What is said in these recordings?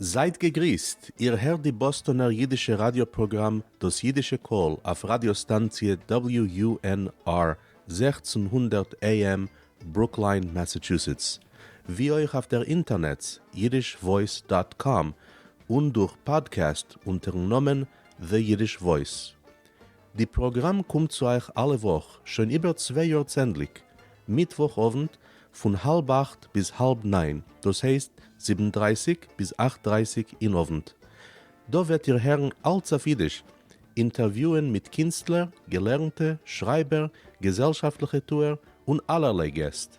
זייט געגריסט, איר הערט די באסטאנער אידישע ראדיא פראגראם דאס אידישע קול אויף ראדיא סטאנציע WUNR 1600 AM ברוקליין מאסאטשוסעטס, ווי אויך אויף דער אינטערנעץ yiddishvoice dot com און דורך פאדקעסט אונטערן נאמען The Yiddish Voice. די פראגראם קומט צו אייך אלע וואך שוין איבער צוויי יאר צענדליג, מיטוואך אוונט פון האלב אכט ביז האלב ניין, דאס הייסט זיבן דרייסיג ביז אכט דרייסיג אין אוונט. דא וועט איר הערן אלץ אויף אידיש, אינטערוויוען מיט קינסטלער, געלערנטע, שרייבער, געזעלשאפטליכע טוער, און אלערליי געסט.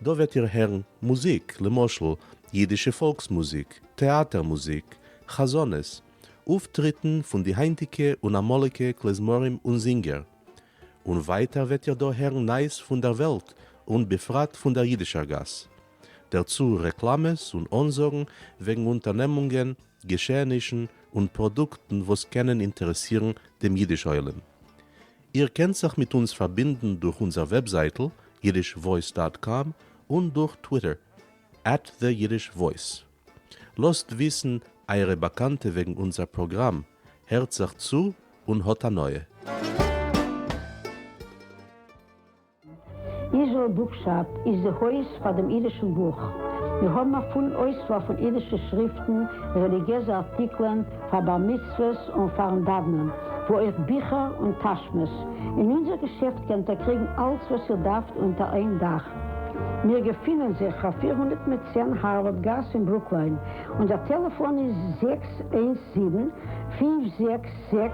דא וועט איר הערן מוזיק, למשל, אידישע פאלקס מוזיק, טעאטער מוזיק, חזנות, אויפטריטן פון די היינטיגע און אמאליגע כלי-זמרים און זינגער. און ווייטער וועט איר דא הערן נייעס פון דער וועלט און בפרט פון דער אידישער גאס. דערצו רעקלאמעס און אנזאגן וועגן אונטערנעמונגען, געשעענישן און פראדוקטן וואס קענען אינטערעסירן דעם אידיש עולם. איר קענט זיך מיט אונז פארבינדן דורך אונזער וועבזייטל yiddishvoice dot com און דורך טוויטער at the Yiddish Voice. לאזט וויסן אייערע באקאנטע וועגן אונזער פראגראם, הערט זיך צו און האט הנאה. Israel Bookshop איז די הויז פאר דעם אידישן בוך. מיר האבן א פולן אויסוואל פון אידישע שריפטן, רעליגיעזע ארטיקלען, פאר בר מצוות און פארן דאוונען, וואו אויך ביכער און טאשמעס. אין אונזער געשעפט קענט איר קריגן אלץ וואס איר דארפט אונטער איין דאך. מיר געפינען זיך אויף 410 הארווארד גאס אין ברוקליין. אונזער טעלעפאן איז 617 566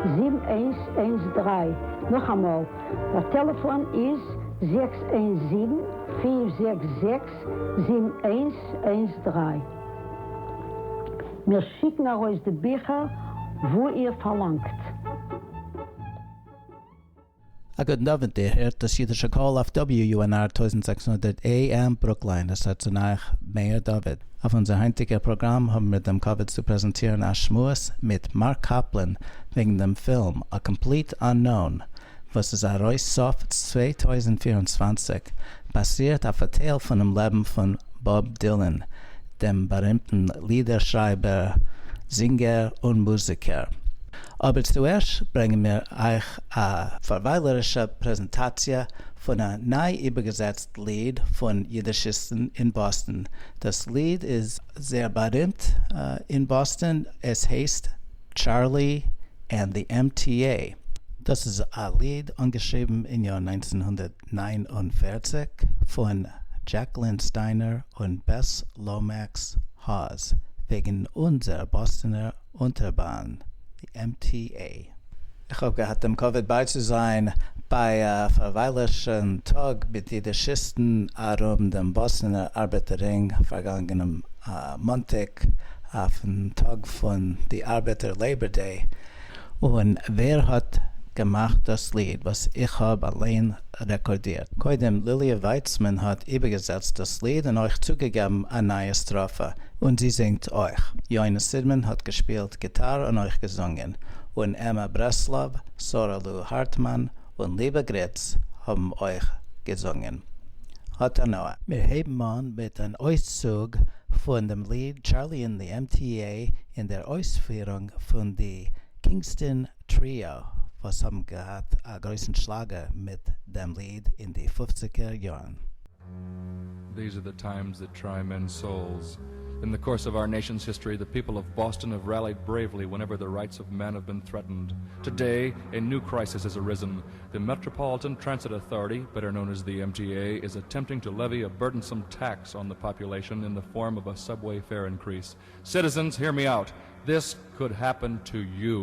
7113. נאכאמאל. דער טעלעפאן איז 617 566 7113. מיר שיקן ארויס די ביכער וואו איר פארלאנגט. א גוטן אוונט, איר הערט דאס אידישע קול אויף WUNR 1600 AM ברוקליין, עס רעדט צו אייך מאיר דוד. אויף אונזער היינטיגער פראגראם האבן מיר דעם כבוד צו פרעזענטירן א שמועס מיט מארק קאפלען וועגן דעם פילם A Complete Unknown וואס איז ארויס סוף 2024, באזירט אויף א טייל פונעם לעבן פון באב דילען, דעם בארימטן לידער שרייבער, זינגער און מוזיקער. אבער צוערשט ברענגען מיר אייך א פארוויילערישע פרעזענטאציע פון א ניי איבערגעזעצט ליד פון יידישיסטן אין באסטן. דאס ליד איז זייער בארימט אין באסטן, עס הייסט Charlie and the MTA. דאס איז א ליד אנגעשריבן אין יאר 1949 פון דזשעקלין סטיינער און בעס לאמעקס האוז וועגן אונזער באסטענער אונטערבאן, די MTA. איך האב געהאט דעם כבוד בייצוזיין ביי א פארוויילערישן טאג מיט יידישיסטן ארום דעם באסטענער ארבעטער רינג פארגאנגענעם מאנטאג אויפן טאג פון די ארבעטער Labor Day, און ווער האט געמאכט דאס ליד וואס איך האב אליין רעקארדירט? קודם ליליע ווייצמאן האט איבערגעזעצט דאס ליד און אויך צוגעגעבן א נייע סטראפע, און זי זינגט אויך. יונה סידמאן האט געשפילט גיטאר און אויך געזונגען, און עמא ברעסלאוו, שרה לו הארטמאן און ליבע גריץ האבן אויך געזונגען. האט הנאה. מיר הייבן אן מיט אן אויסצוג פון דעם ליד Charlie and the MTA אין דער אויספירונג פון די Kingston Trio וואס האבן געהאט א גרויסן שלאגער מיט דעם ליד אין די פופציגער יארן. These are the times that try men's souls. In the course of our nation's history, the people of Boston have rallied bravely whenever the rights of man have been threatened. Today, a new crisis has arisen. The Metropolitan Transit Authority, better known as the MTA, is attempting to levy a burdensome tax on the population in the form of a subway fare increase. Citizens, hear me out. This could happen to you.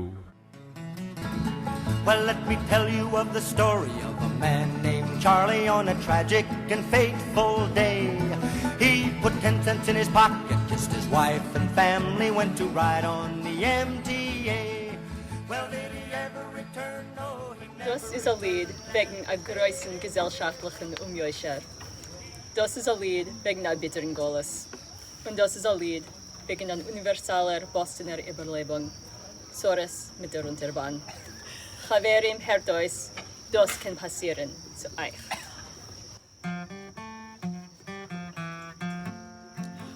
Well, let me tell you of the story of a man named Charlie on a tragic and fateful day. He put 10 cents in his pocket, kissed his wife and family, went to ride on the MTA. Well, did he ever return? No, he never דאס איז א ליד וועגן א גרויסן געזעלשאפטליכן אומיושר. דאס איז א ליד וועגן א ביטערן גלות. און דאס איז א ליד וועגן אן אוניווערסאלער באסטענער איבערלעבונג. צרות מיט דער אונטערבאן. חברים הערט אויס, דאס קען פאסירן צו אייך.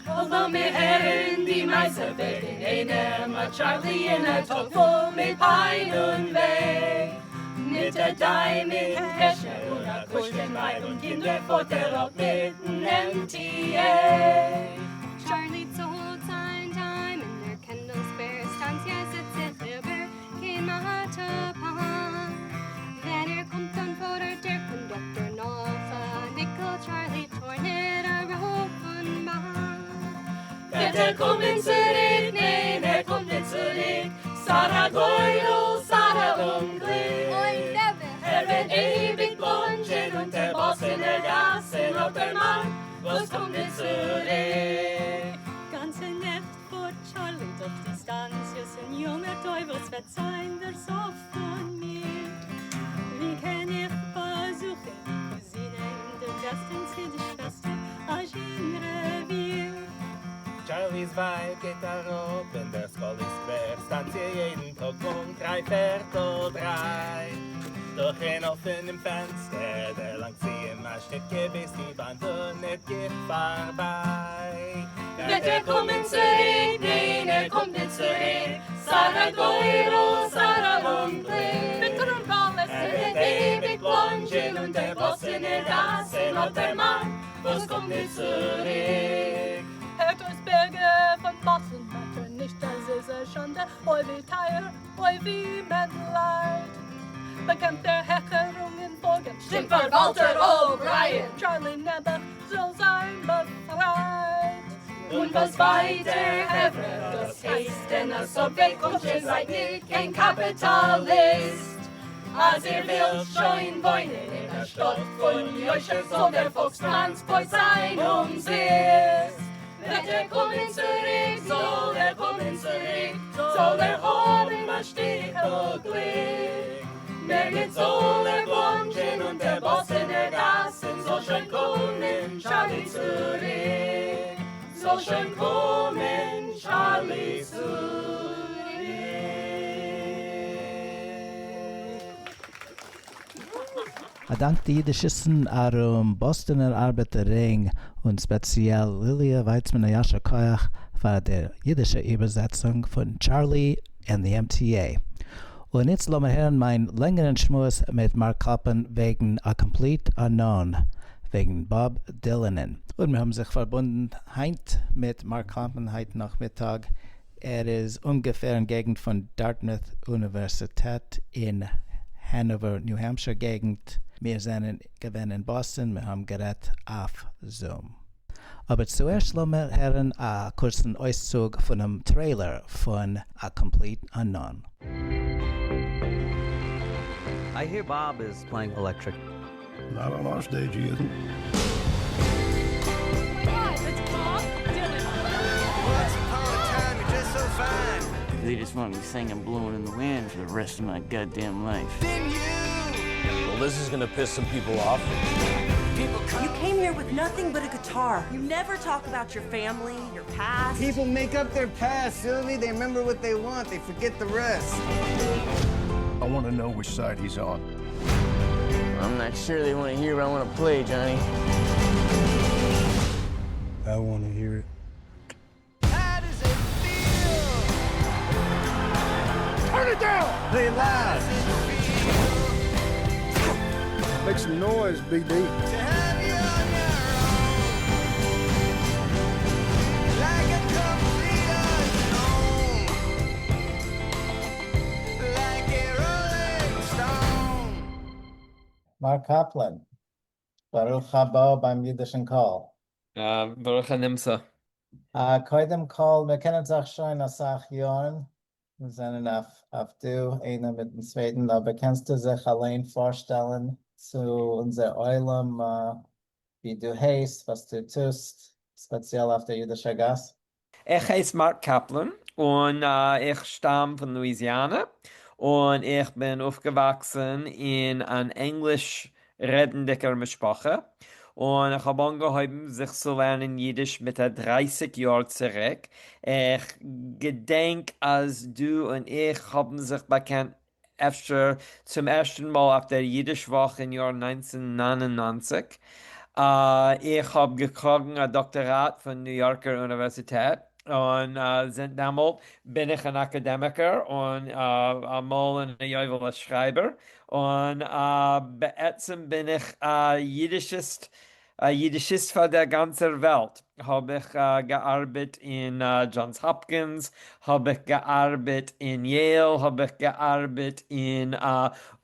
Well, לאמיר הערן די מעשה וועגן איינעם א טשארלי אין א טאג פול מיט פיין און וויי. מיט א דיים אין קעשענע און א קושקע ווייב און קינדער פארט ער אפ מיטן MTA. טשארלי צאלט זיין דיים אין דער קענדל סקווער סטאנציע זעצט זיך איבער קיין מאטאפאן. ווען ער קומט אן פאדערט דער קאנדאקטאר נאך א ניקל טשארלי טאר ניט אראפ פון באן. וועט ער קומען צוריק? ניין ער קומט ניט צוריק, סארא גורל סארא אומגליק. אוי נעבעך. ער וועט אייביג בלאנדזשען אונטער באסטאנער גאסן אט דער מאן וואס קומט ניט צוריק. גאנצע נעכט פארט טשארלי דורך די סטאנציעס און יאמערט אוי וואס וועט זיין דער סוף פון מיר. ווי קען איך באזוכן די קוזינע אין דער וועסט ענד צו די שוועסטער אזש אין רעוויר. טשארלי'ס ווייב גייט אראפ אין דער סקאלי סקווער סטאנציע יעדן טאג פונקט דריי פערטל דריי. דורך אן אפענעם פענסטער דערלאנגט זי אים א שניטקע ביז די באן דונערט גיך פארביי. וועט ער קומען צוריק? ניין ער קומט ניט צוריק, סארא גורל סארא אומגליק. ביטערן גלות. ער וועט אייביג בלאנדזשען אונטער באסטאנער גאסן אט דער מאן וואס קומט ניט צוריק. הערט אויס בירגער פון באסטאן, מיינט איר נישט אז ס'איז א שאנדע, אוי ווי טייער, אוי ווי מען ליידט. באקעמפט דער העכערונג און פאלגען. שטימט פאר וואלטער או'ברייען. טשארלי נעבעך זאל זיין באפרייט. און וואס ווייטער חברה, דאס הייסט דען א סאבוועי קומט שוין זייט ניט קיין קאפיטאליסט. אז איר ווילט שוין וואוינען אין א שטאט פון יושר זאל דער פאלקס טראנספארט זיין אומזיסט. וועט ער קומען צוריק, זאל ער קומען צוריק, זאל ער האבן א שטיקל גליק. מער ניט זאל ער בלאנדזשען אונטער באסטאנער גאסן, זאל שוין קומען טשארלי צוריק, זאל שוין קומען טשארלי צוריק. א דאנק די אידישיסטן ארום באסטאנער ארבעטער רינג און ספעציעל ליליע ווייצמאן א ישר כח פאר דער אידישער איבערזעצונג פון Charlie and the MTA. און איצט לאמיר הערן מיין לענגערן שמועס מיט מארק קאפלאן וועגן A Complete Unknown וועגן באב דילענען. און מיר האבן זיך פארבונדן היינט מיט מארק קאפלאן היינט נאכמיטאג. ער איז אומגעפער אין געגנט פון דארטמוט אוניווערסיטעט אין האנאווער ניו העמפשיר געגנט. מיר זענען געווען אין באסטאן, מיר האבן גערעדט אויף זום. אבער צוערשט לאמיר הערן א קורצן אויסצוג פונעם trailer פון A Complete Unknown. I hear Bob is playing electric. Not on our stage, he isn't. Oh my God, that's Bob Dylan. Once upon a time, you're just so fine. They just want me singing Blowing in the Wind for the rest of my goddamn life. Then you. Well, this is gonna piss some people off. People come. You came here with nothing but a guitar. You never talk about your family, your past. People make up their past, Sylvie. They remember what they want. They forget the rest. I want to know which side he's on. I'm not sure they want to hear what I want to play, Johnny. I want to hear it. How does it feel? Turn it down! Play it loud. Make some noise, BD. To have you on your own. Like a complete unknown. Like a rolling stone. מארק קאפלאן, ברוך הבא ביים אידישן קול. ברוך הנמצא. קודם כל, מיר קענען זיך שוין א סך יארן, מיר זענען אויף אויף דא איינער מיטן צווייטן, אבער קענסטו זיך אליין פארשטעלן צו אונזער עולם, ווי דו הייסט, וואס דו טוסט, ספעציעל אויף דער אידישער גאס? איך הייס מארק קאפלאן און איך שטאם פון לואיזיאנע און איך בין אויפגעוואקסן אין אן ענגליש רעדנדיגער משפחה און איך האב אנגעהויבן זיך צו לערנען אידיש מיט א דרייסיג יאר צוריק. איך געדענק אז דו און איך האבן זיך באקענט אפשר צום ערשטן מאל אויף דער אידיש וואך אין יאר 1999. איך האב געקראגן א דאקטאראט פון ניו יארקער אוניווערסיטעט, און זינט דעמאלט בין איך אן אקאדעמיקער און אמאל אין א יובל א שרייבער, און בעצם בין איך א יידישיסט, א יידישיסט פאר דער גאנצער וועלט. האב איך געארבעט אין דזשאנס האפקינס, האב איך געארבעט אין יעיל, האב איך געארבעט אין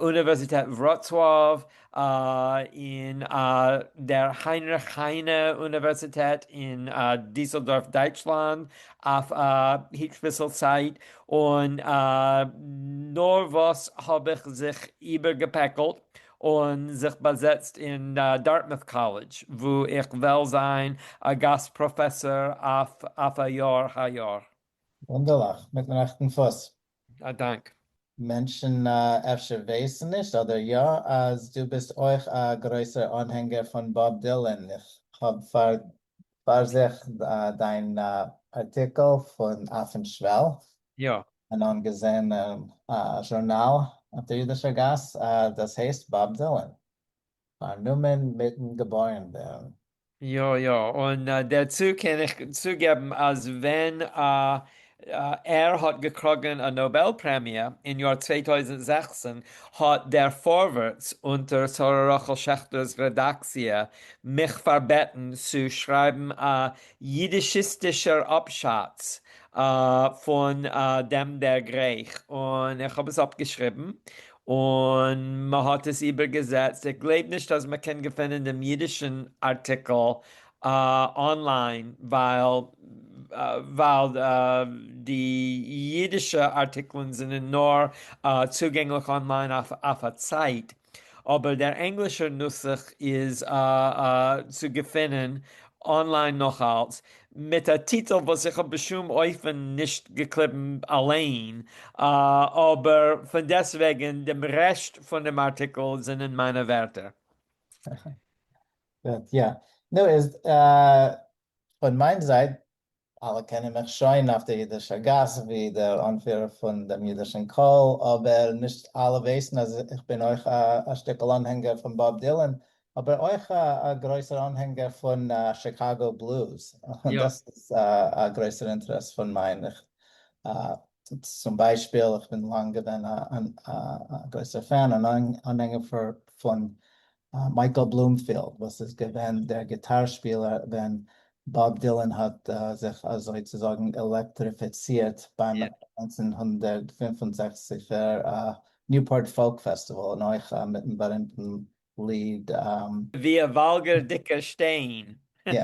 אוניווערסיטעט וראצוואוו, אין דער היינריך היינע אוניווערסיטעט אין דיסעלדארף דייטשלאנד אויף א היפש ביסל צייט, און נארוואס האב איך זיך איבערגעפעקלט און זיך באזעצט אין דארטמוט קאלעדזש וואו איך וועל זיין א גאסט פראפעסאר אויף א יאר היי יאר. וואונדערליך, מיטן רעכטן פוס. א דאנק. מענטשן אפשר ווייסן נישט, אדער יא, אז דו ביסט אויך א גרויסער אנהענגער פון באב דילאן, איך האב פאר זיך דיין ארטיקל פון אויפן שוועל, יא. אן אנגעזעענער זשורנאל אויף דער אידישער גאס, דאס הייסט באב דילאן, פארנומען מיטן געבוירן ווערן. יא יא, און דערצו קען איך צוגעבן אז ווען ער האט געקראגן א נאבעל פרעמיע אין יאר 2016 האט דער פארווערטס אונטער שרה רחל שעכטער'ס רעדאקציע מיך פארבעטן צו שרייבן א יידישיסטישער אפשאץ פון דעם דערגרייך, און איך האב עס אפגעשריבן און מ'האט עס איבערגעזעצט, איך גלייב נישט אז מ'קען געפינען דעם אידישן ארטיקל online ווייל ווייל די אידישע ארטיקלען זענען נאר צוגענגליך online אויף א צייט, אבער דער ענגלישער נוסח איז צו געפינען online נאכאלץ, מיט א טיטל וואס איך האב בשום אופן נישט געקליבן אליין, אבער פון דעסטוועגן דעם רעשט פון דעם ארטיקל זענען מיינע ווערטער. גוט, יא. נו, איז פון מיין זייט, אלע קענען מיך שוין אויף דער אידישער גאס ווי דער אנפירער פון דעם אידישן קול, אבער נישט אלע ווייסן אז איך בין אויך א שטיקל אנהענגער פון באב דילאן, אבער אויך א גרויסער אנהענגער פון שיקאגא בלוז, און דאס איז א גרויסער אינטערעס פון מיין. צום ביישפיל, איך בין לאנג געווען א גרויסער fan און אנהענגער פון מייקל בלומפילד וואס איז געווען דער גיטאר שפילער ווען באב דילאן האט זיך אזוי צו זאגן עלעקטריפיצירט ביים 1965 ניופארט Folk Festival און אויך מיטן בארימטן ליד. ווי א וואלגערדיקער שטיין. יא,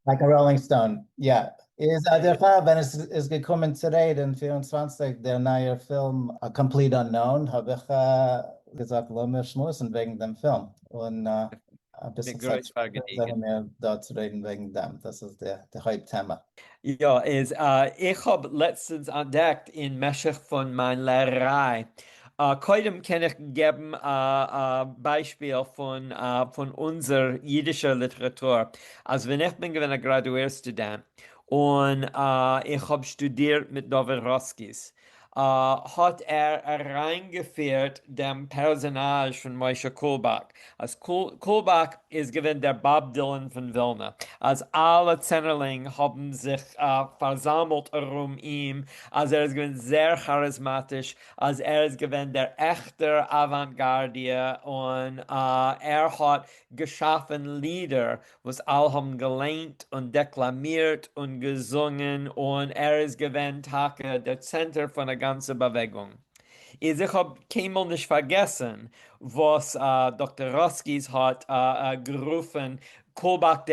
like a rolling stone, יא. איז דערפאר ווען עס איז געקומען צו רעדן 24 דער נייער פילם A Complete Unknown האב איך געזאגט לאמיר שמועסן וועגן דעם פילם, און אביסל צייט שפעטער זענען מיר דא צו רעדן וועגן דעם, דאס איז די הויפט טעמע. יא, איז איך האב לעצטענס אנטדעקט אין משך פון מיין לערעריי, קודם קען איך געבן א ביישפיל פון פון אונזער אידישער ליטעראטור, אז ווען איך בין געווען א גראדואיר סטודענט און איך האב שטודירט מיט דוד ראסקיס, האט ער אריינגעפירט דעם פערזאנאזש פון משה קולבאק, אז קולבאק איז געווען דער באב דילאן פון ווילנע, אז אלע צענערלינג האבן זיך פארזאמלט ארום אים, אז ער איז געווען זייער כאריזמאטיש, אז ער איז געווען דער עכטער אוואנטגארדיע און ער האט געשאפן לידער וואס אלע האבן געליינט און דעקלאמירט און געזונגען און ער איז געווען טאקע דער צענטער פון א גאנצע באוועגונג. איז איך האב קיינמאל נישט פארגעסן וואס דאקטער ראסקיס האט גערופן קולבאק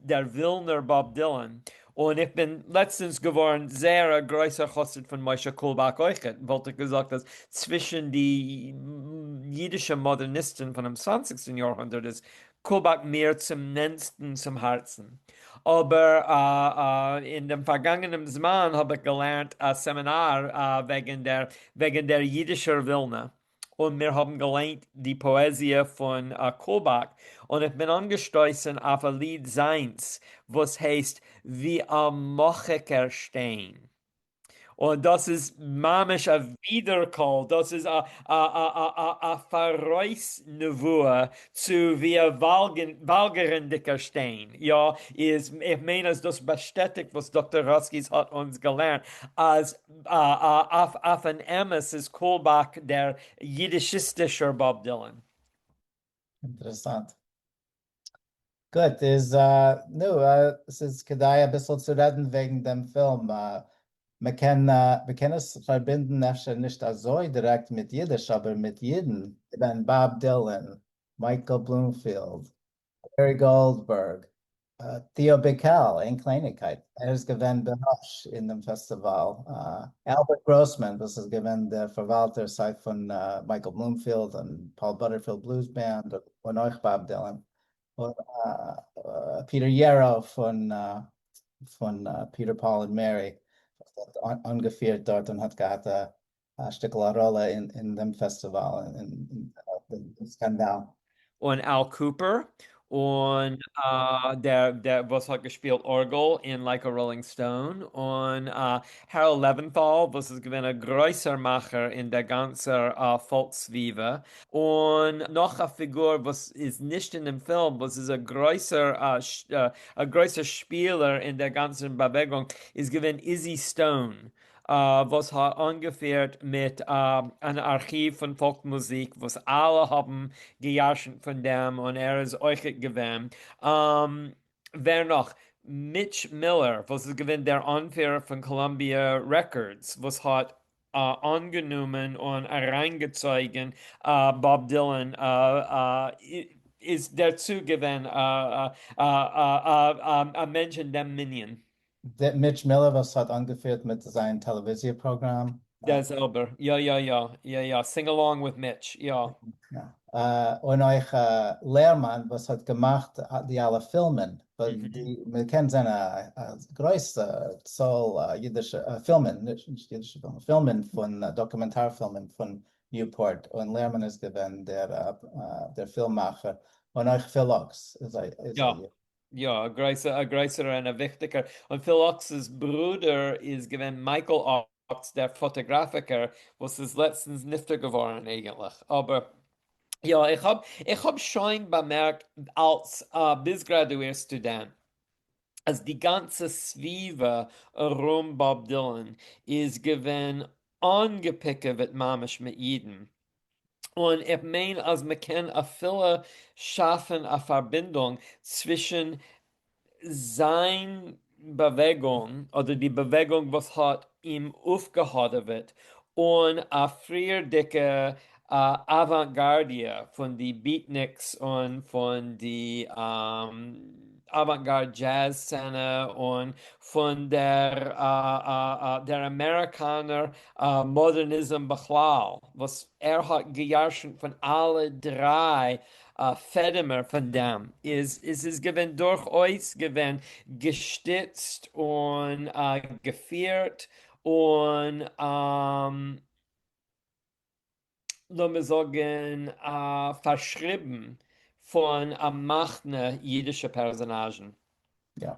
דער ווילנער באב דילאן, און איך בין לעצטענס געווארן זייער א גרויסער חסיד פון משה קולבאק אויכעט, וואלט איך געזאגט אז צווישן די אידישע מאדערניסטן פונעם צוואנציגסטן יארהונדערט איז קולבאק מיר צום נענסטן צום הארצן. אבער אין דעם פארגאנגענעם זמן האב איך געלערנט א סעמינאר וועגן דער וועגן דער אידישער ווילנע, און מיר האבן געליינט די פאעזיע פון קולבאק, און איך בין אנגעשטויסן אויף א ליד זיינס וואס הייסט ווי א מאכיקער שטיין. און דאס איז ממש א ווידערקול, דאס איז א א א א א פאראויס נבואה צו ווי א וואלגערנדיגער שטיין, יא, איז איך מיין אז דאס באשטעטיגט וואס דאקטער ראסקיס האט אונז געלערנט אז אויף אויף אן אמת איז קולבאק דער אידישיסטישער באב דילאן. אינטערעסאנט. גוט, איז נו, ס'איז כדאי אביסל צו רעדן וועגן דעם פילם. מ'קען מ'קען עס פארבינדן אפשר נישט אזוי דירעקט מיט אידיש אבער מיט אידן. געווען באב דילאן, מייקל בלומפילד, לערי גאלדבערג, טעא ביקעל, איין קלייניגקייט, ער איז געווען בראש אין דעם פעסטיוואל, אלבערט גראסמאן וואס איז געווען דער פארוואלטער סיי פון מייקל בלומפילד און פאול באטערפילד בלוז באנד און אויך באב דילאן, און פיטער יערא פון פון פיטער פאול און מערי וואס האט אנגעפירט דארט און האט געהאט א שטיקל א ראלע אין דעם פעסטיוואל אין דעם סקאנדאל. און אל קופער, און דער דער וואס האט געשפילט ארגל אין Like a Rolling Stone, און העראלד לעווענטאל וואס איז געווען א גרויסער מאכער אין דער גאנצער פאלק סביבה, און נאך א פיגור וואס איז נישט אין דעם פילם וואס איז א גרויסער א גרויסער שפילער אין דער גאנצער באוועגונג איז געווען איזי סטאון וואס האט אנגעפירט מיט אן ארכיוו פון פאלק מוזיק וואס אלע האבן געירשנט פון דעם און ער איז אויכעט געווען ווער נאך? מיטש מילער וואס איז געווען דער אנפירער פון קאלאמביע רעקארדס וואס האט אנגענומען און אריינגעצויגן באב דילאן איז דערצו געווען א מענטש אין דעם מנין. מיטש מילער וואס האט אנגעפירט מיט זיין טעלעוויזיע פראגראם. דער זעלבער, יא יא יא יא יא, Sing Along with Mitch, יא. און אויך לערמאן וואס האט געמאכט די אלע פילמען, מען קען זען א גרויסע צאל אידישע פילמען, נישט אידישע פילמען, פילמען פון דאקומענטאר פילמען פון ניופארט, און לערמאן איז געווען דער פילם מאכער, און אויך פיל אקס איז א יא, יא, א גרויסער, א גרויסער און א וויכטיגער, און פיל אקס'ס ברודער איז געווען מייקל אקס דער פאטאגראפיקער וואס איז לעצטנס נפטר געווארן אייגענטליך, אבער יא, איך האב, איך האב שוין באמערקט אלס א ביז גראדואיר סטודענט אז די גאנצע סביבה ארום באב דילאן איז געווען אנגעפיקעוועט ממש מיט אידן, און איך מיין אז מ'קען אפילו שאפן א פארבינדונג צווישן זיין באוועגונג, אדער די באוועגונג וואס האט אים אויפגעהאדעוועט, און א פריערדיגע אוואנגארדיע פון די ביטניקס און פון די אוואנגארד דזשעז סצענע און פון דער דער אמעריקאנער מאדערניזם בכלל, וואס ער האט געירשנט פון אלע דריי פעדעמער פון דעם, איז איז געווען דורכאויס געווען געשטיצט און געפירט און לאמיר זאגן פארשריבן פון א מחנה אידישע פערזאנאזשן. יא.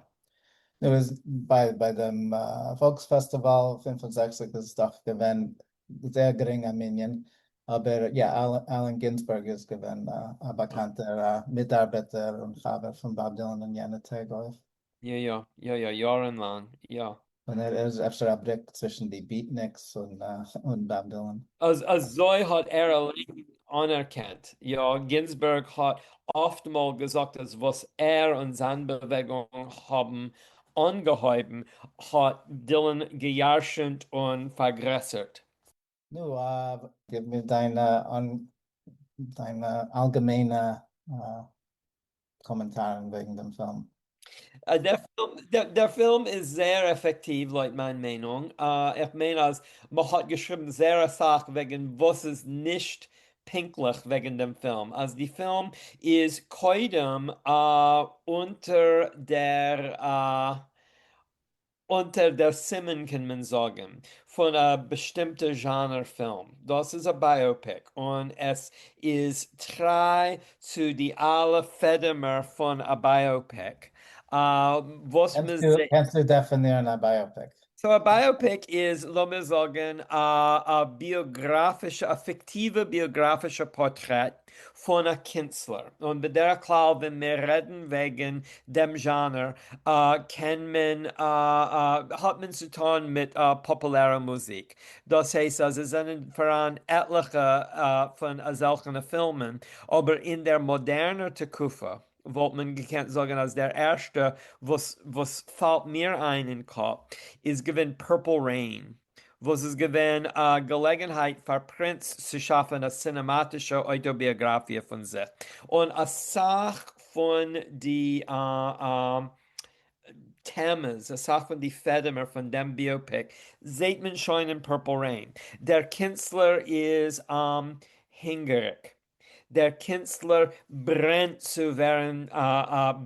נו איז ביי ביי דעם פאלקס פעסטיוואל 65 איז דאך געווען זייער גרינג א מנין, אבער יא אלען גינזבערג איז געווען א באקאנטער מיטארבעטער און חבר פון באב דילאן אין יענע טעג אויך. יא יא יא יא יארן לאנג יא. און ער איז אפשר א בריק צווישן די ביטניקס און באב דילאן. אזוי האט ער אליין אנערקענט. יא, גינזבערג האט אפטמאל געזאגט אז וואס ער און זיין באוועגונג האבן אנגעהויבן האט דילאן געירשנט און פארגרעסערט. נו, גיב מיר דיינע אלגעמיינע קאמענטארן וועגן דעם פילם. דער פילם איז זייער עפעקטיוו לויט מיין מיינונג. איך מיין אז מ'האט געשריבן זייער אסאך וועגן וואס איז נישט פונקטליך וועגן דעם פילם, אז די פילם איז קודם אונטער דער אונטער דער סימן קען מען זאגן פון א באשטימטע זשאנער פילם, דאס איז א biopic און עס איז טריי צו די אלע פעדעמער פון א biopic. וואס מען זעט. קענסטו דעפינירן א biopic? So א biopic איז לאמיר זאגן א ביאגראפישע, א פיקטיווע ביאגראפישע פארטרעט פון א קינצלער, און בדרך כלל ווען מיר רעדן וועגן דעם זשאנער קען מען האט מען צו טון מיט פאפולערע מוזיק, דאס הייסט אז עס זענען פאראן עטליכע פון אזעלכענע פילמען, אבער אין דער מאדערנער תקופה וואלט מען געקענט זאגן אז דער ערשטע וואס וואס פאלט מיר איין אין קאפ איז געווען Purple Rain וואס איז געווען א געלעגנהייט פאר פרינץ צו שאפן א סינעמאטישע אויטאביאגראפיע פון זיך, און אסאך פון די טעמעס, אסאך פון די פעדעמער פון דעם biopic זעהט מען שוין אין Purple Rain. דער קינצלער איז הונגעריג. דער קינסטלער ברענט צו ווערן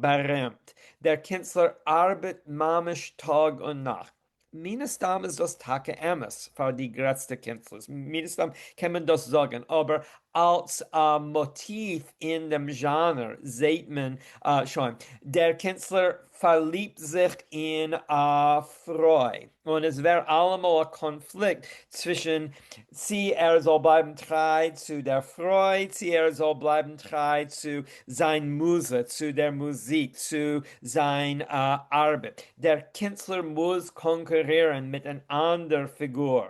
בארימט, דער קינסטלער ארבעט ממש טאג און נאכט. מן הסתם איז דאס טאקע אמת פאר די גרעסטע קינסטלערס, מן הסתם קען מען דאס זאגן, אבער אלס א מאטיוו אין דעם זשאנער זעהט מען שוין, דער קינסטלער פארליבט זיך אין א פרוי, און עס ווערט אלעמאל א קאנפליקט צווישן צי ער זאל בלייבן טריי צו דער פרוי, צי ער זאל בלייבן טריי צו זיין מוזע, צו דער מוזיק, צו זיין ארבעט. דער קינצלער מוז קאנקורירן מיט אן אנדער פיגור.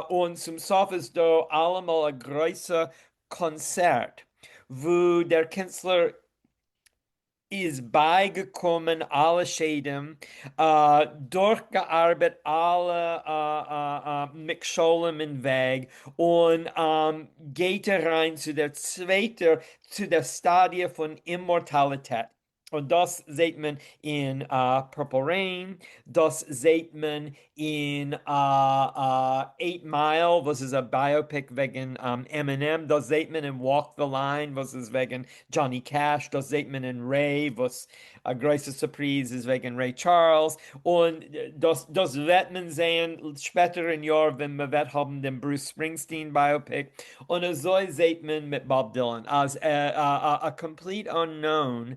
און צום סוף איז דא אלעמאל א גרויסע קאנצערט וואו דער קינצלער איז בייגעקומען אלע שדים, דורכגעארבעט אלע מכשולים אין וועג, און גייט אריין צו דער צווייטער, צו דער סטאדיע פון איממארטאליטעט. און דאס זעט מען אין Purple Rain, דאס זעט מען אין Eight Mile וואס איז א biopic וועגן Eminem, דאס זעהט מען אין Walk the Line וואס איז וועגן דזשאני קעש, דאס זעהט מען אין Ray וואס א גרויסע סורפריז איז וועגן רעי טשארלס, און דאס דאס וועט מען זעהן שפעטער אין יאר ווען מען וועט האבן דעם ברוס ספרינגסטין biopic, און אזוי זעהט מען מיט באב דילאן אז א complete unknown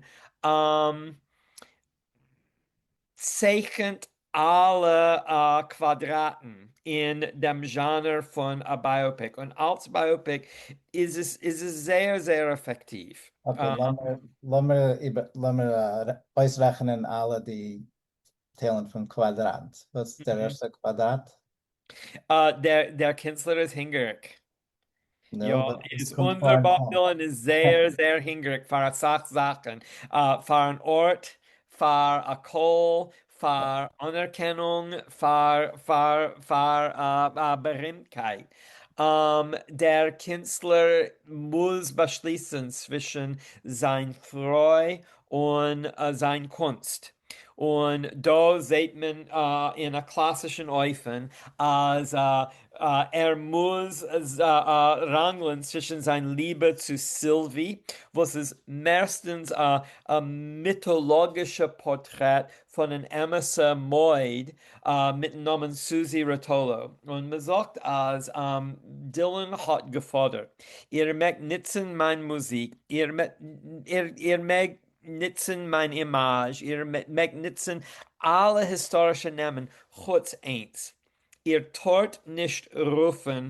צייכנט אלע קוואדראטן אין דעם זשאנער פון א biopic, און אלס biopic איז עס איז עס זייער זייער עפעקטיוו. Okay, לאמיר לאמיר אויסרעכענען אלע די טיילן פון קוואדראט. וואס איז דער ערשטער קוואדראט? דער קינצלער איז הונגעריג. יא, איז אונזער באב דילאן איז זייער זייער הונגעריג פאר אסאך זאכן, פאר אן ארט, פאר א קול, פאר אנערקענונג, פאר פאר פאר בארימטקייט. דער קינצלער מוז באשליסן צווישן זיין פרוי און זיין קונסט. און דא זעהט מען אין א קלאסישן אופן אז ער מוז ראנגלען צווישן זיין ליבע צו סילווי וואס איז מערסטענס א מיטאלאגישע פארטרעט פון אן אמת'ע מויד מיטן נאמען סוזי ראטאלא, און מען זאגט אז דילאן האט געפאדערט איר מעגט נוצן מיין מוזיק, איר מעגט נוצן מיין אימאזש, איר מעגט נוצן אלע היסטארישע נעמען חוץ איינס, איר טארט נישט רופן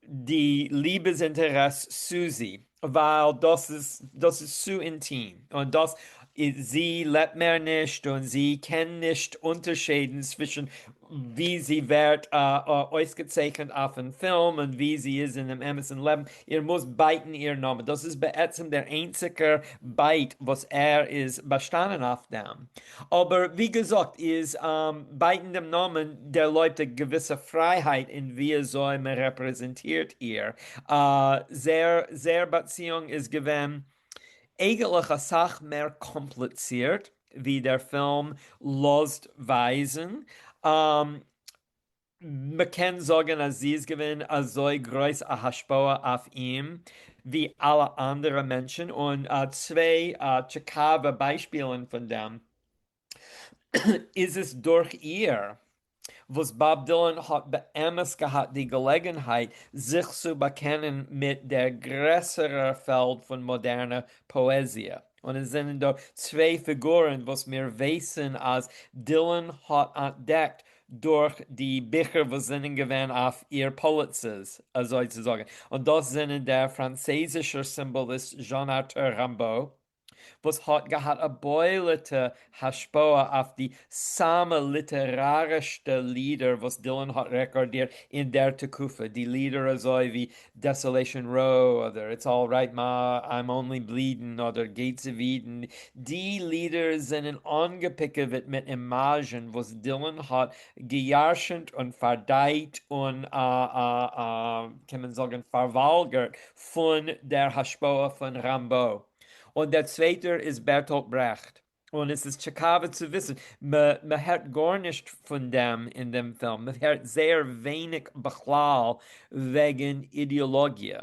די ליבעס-אינטערעס סוזי, ווייל דאס איז דאס איז צו אינטים, און דאס איז זי לעבט מער נישט און זי קען נישט אונטערשיידן צווישן ווי זי ווערט אויסגעצייכנט אויפן פילם און ווי זי איז אינעם אמת'ן לעבן, איר מוזט בייטן איר נאמען, דאס איז בעצם דער איינציגער בייט וואס ער איז באשטאנען אויף דעם, אבער ווי געזאגט איז בייטן דעם נאמען דערלויבט א געוויסע פרייהייט אין וויאזוי מען רעפרעזענטירט איר, זייער באציאונג איז געווען אייגענטליך אסאך מער קאמפליצירט ווי דער פילם לאזט ווייזן. מ'קען זאגן אז זי איז געווען אזוי גרויס א השפעה אויף אים ווי אלע אנדערע מענטשן, און צוויי טשיקאווע ביישפילן פון דעם איז עס דורך איר וואס באב דילאן האט באמת געהאט די געלעגנהייט זיך צו באקענען מיט דער גרעסערער פעלד פון מאדערנע פאעזיע. און עס זענען דא צוויי פיגורן וואס מיר ווייסן אז דילאן האט אנטדעקט דורך די ביכער וואס זענען געווען אויף איר פאליצעס אזוי צו זאגן, און דאס זענען דער פראנצייזישער סימבאליסט זשאן ארטור ראמבא, וואס האט געהאט א בולט'ע השפעה אויף די סאמע ליטערארישסטע לידער וואס דילאן האט רעקארדירט אין דער תקופה, די לידער אזוי ווי Desolation Row אדער It's All Right Ma, I'm Only Bleedin' אדער Gates of Eden, די לידער זענען אנגעפיקעוועט מיט אימאזשן וואס דילאן האט געירשנט און פארדייט און קען מען זאגן פארוואלגערט פון דער השפעה פון ראמבא. און דער צווייטער איז בערטאלט ברעכט. און עס איז טשיקאווע צו וויסן, מען הערט גארנישט פון דעם אין דעם פילם, מען הערט זייער ווייניג בכלל וועגן אידעאלאגיע,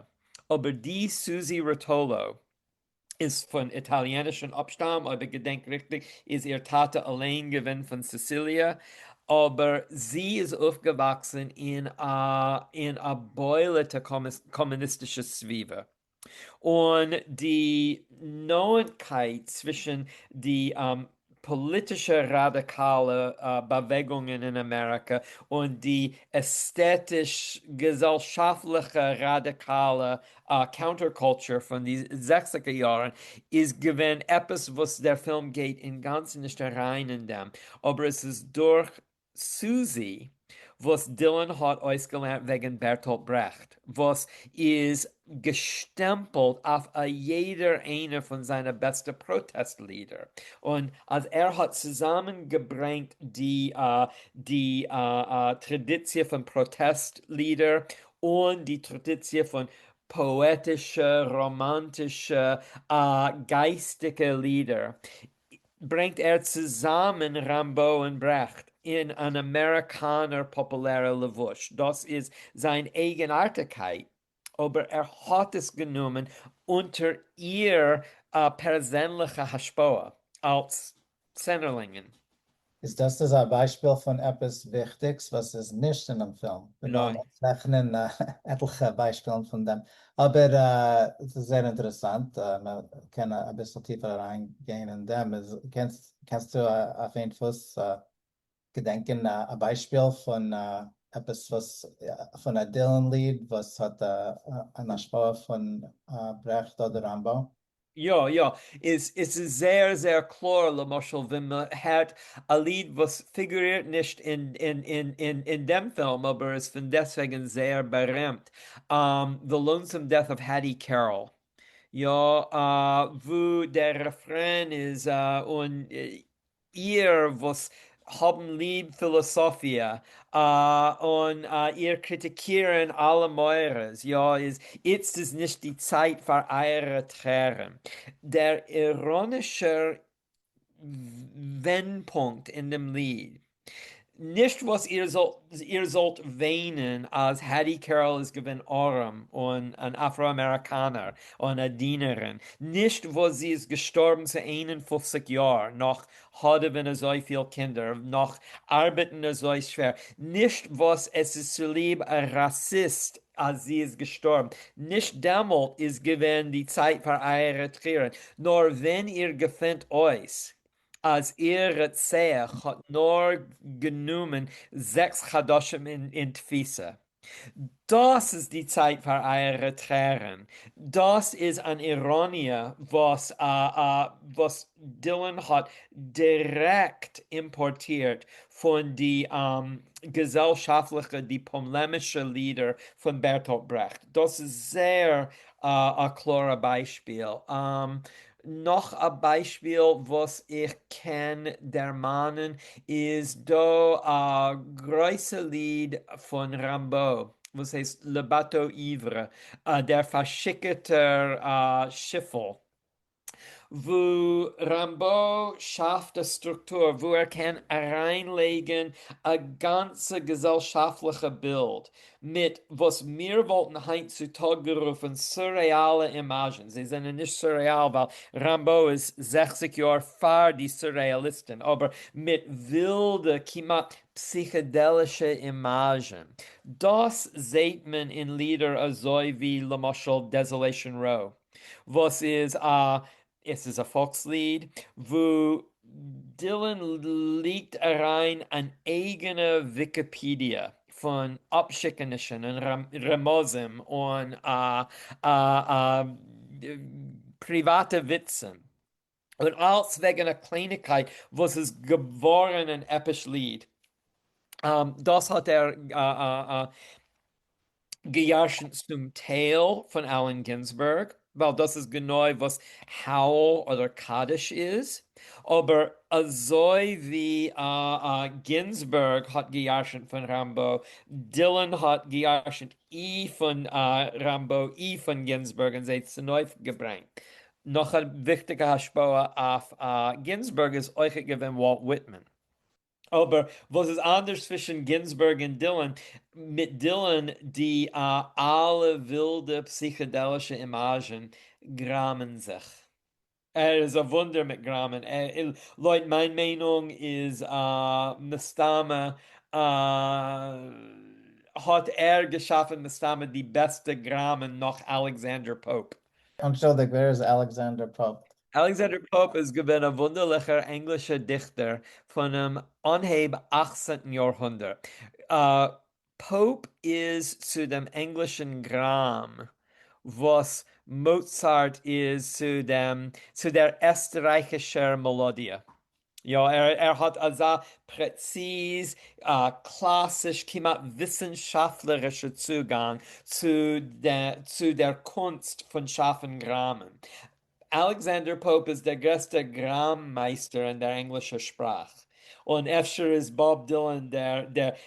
אבער די סוזי ראטאלא איז פון איטאליענישן אפשטאם, אויב איך געדענק ריכטיג איז איר טאטע אליין געווען פון סיציליע, אבער זי איז אויפגעוואקסן אין א אין א בולט'ע קאמוניסטישע סביבה. און די נאענטקייט צווישן די פאליטישע ראדיקאלע באוועגונגען אין אמעריקע און די עסטעטיש-געזעלשאפטליכע ראדיקאלע counterculture פון די זעכציגער יארן איז געווען עפעס וואס דער פילם גייט אינגאנצן נישט אריין אין דעם, אבער עס איז דורך סוזי וואס דילאן האט אויסגעלערנט וועגן בערטאלט ברעכט, וואס איז געשטעמפלט אויף א יעדער איינער פון זיינע בעסטע פראטעסט לידער, און אז ער האט צוזאמען געברענגט די די טראדיציע פון פראטעסט לידער און די טראדיציע פון פאעטישע ראמאנטישע גייסטיגע לידער, ברענגט ער צוזאמען ראמבא און ברעכט אין אן אמעריקאנער פאפולערע לבוש, דאס איז זיין אייגנארטיגקייט, אבער ער האט עס גענומען אונטער איר פערזענליכע השפעה אלס צענערלינגען. איז דאס איז א ביישפיל פון עפעס וויכטיגס וואס איז נישט אינעם פילם? מיר וועלן אויסרעכענען עטליכע ביישפילן פון דעם, אבער עס איז זייער אינטערעסאנט, מען קען אביסל טיפער אריין גיין אין דעם, קענסטו אויף איין פוס געדענקען א ביישפיל פון עפעס וואס פון א דילן ליד וואס האט אן השפעה פון ברעכט אדער ראמבא? יא יא, איז עס איז זייער זייער קלאר למשל ווען מען הערט א ליד וואס פיגורירט נישט אין אין אין אין דעם פילם אבער איז פון דעסוועגן זייער בארימט, The Lonesome Death of Hattie Carroll, יא, וואו דער רעפרען איז און איר וואס האבן ליב פילאסאפיע און איר קריטיקירן אלע מורות, יא, איז איצט איז נישט די צייט פאר אייערע טרערן. דער איראנישער ווענדפונקט אין דעם ליד נישט וואס איר זאלט איר זאלט וויינען אז העטי קעראל איז געווען ארעם און אן אפרא-אמעריקאנער און א דינערין, נישט וואס זי איז געשטארבן צו 51 יאר נאך האדעווען אזויפיל קינדער, נאך ארבעטן אזוי שווער, נישט וואס עס איז צוליב א ראסיסט אז זי איז געשטארבן, נישט דעמאלט איז געווען די צייט פאר אייערע טרערן, נאר ווען איר געפינט אויס אז איר רוצח האט נאר גענומען זעקס חדשים אין תפיסה. דאס איז די צייט פאר אייערע טרערן. דאס איז אן איראניע וואס וואס דילאן האט דירעקט אימפארטירט פון די געזעלשאפטליכע די פאלעמישע לידער פון בערטאלט ברעכט. דאס איז זייער א קלארע ביישפיל. נאך א ביישפיל וואס איך קען דערמאנען איז דא א גרויסע ליד פון ראמבא וואס הייסט Le Bateau Ivre, דער פארשיכורטער שיפל, וואו ראמבא שאפט א סטרוקטור וואו ער קען אריינלייגן א גאנצע געזעלשאפטליכע בילד מיט וואס מיר וואלטן היינט צו טאג גערופן סורעאלע אימאזשן, זיי זענען נישט סורעאל ווייל ראמבא איז זעכציג יאר פאר די סורעאליסטן, אבער מיט ווילדע כמעט פסיכעדעלישע אימאזשן. דאס זעהט מען אין לידער אזוי ווי למשל Desolation Row וואס איז א. עס איז א פאלקסליד וואו דילאן לייגט אריין אן אייגענע וויקיפידיע פון אפשיקענישן און רמזים און פריוואטע וויצן און אלץ וועגן א קלייניגקייט וואס איז געווארן אן עפיש ליד. דאס האט ער געירשנט צום טייל פון אלען גינזבערג, ווייל דאס איז גענוי וואס Howl אדער קדיש איז, אבער אזוי ווי גינזבערג האט געירשנט פון ראמבא, דילאן האט געירשנט אי פון ראמבא אי פון גינזבערג און זיי צונויפגעברענגט. נאך א וויכטיגע השפעה אויף גינזבערג איז אויכעט געווען וואלט וויטמאן. אבער וואס איז אנדערש צווישן גינזבערג און דילאן? מיט דילאן די אלע ווילדע פסיכעדעלישע אימאזשן גראמען זיך. ער איז א וואונדער מיט גראמען. לויט מיין מיינונג איז מסתמא האט ער געשאפן מסתמא די בעסטע גראמען נאך אלעקסענדער פאופ. אנטשולדיגט, ווער איז אלעקסענדער פאופ? אלעקסענדער פאופ איז געווען א וואונדערליכער ענגלישער דיכטער פונעם אנהייב אכצנטן יארהונדערט. פאופ איז צו דעם ענגלישן גראם וואס מאצארט איז צו דעם צו דער עסטרייכישער מעלאדיע. יא, ער האט אזא פרעציז, קלאסיש, כמעט וויסנשאפטלערישע צוגאנג צו דער קונסט פון שאפן גראמען. אלעקסענדער פאופ איז דער גרעסטער גראם מייסטער אין דער ענגלישער שפראך, און אפשר איז באב דילאן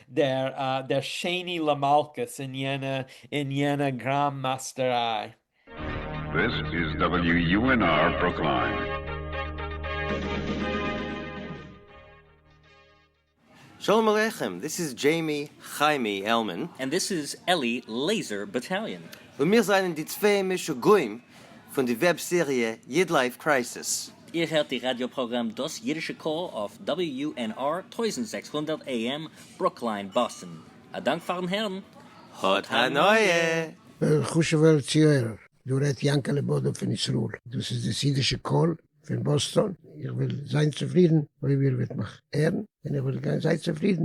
דער שני למלכות אין יענע גראם מייסטעריי. This is WUNR Brookline. Shalom Aleichem, this is Jamie Chaimie Elman. And this is Eli Laser Battalion. און מיר זענען די צוויי משוגעים פון די וועב סעריע YidLife Crisis. איר הערט די ראדיא פראגראם דאס אידישע קול אויף WUNR 1600 AM, ברוקליין, באסטן. א דאנק פארן הערן. האט הנאה! חשוב'ער צוהערער, דא רעדט יענקעלע באדא פון ישראל, דאס איז דאס אידישע קול פון באסטאן, איך וועל זיין צופרידן אויב איר וועט מיך הערן, און איך וועל זיין צופרידן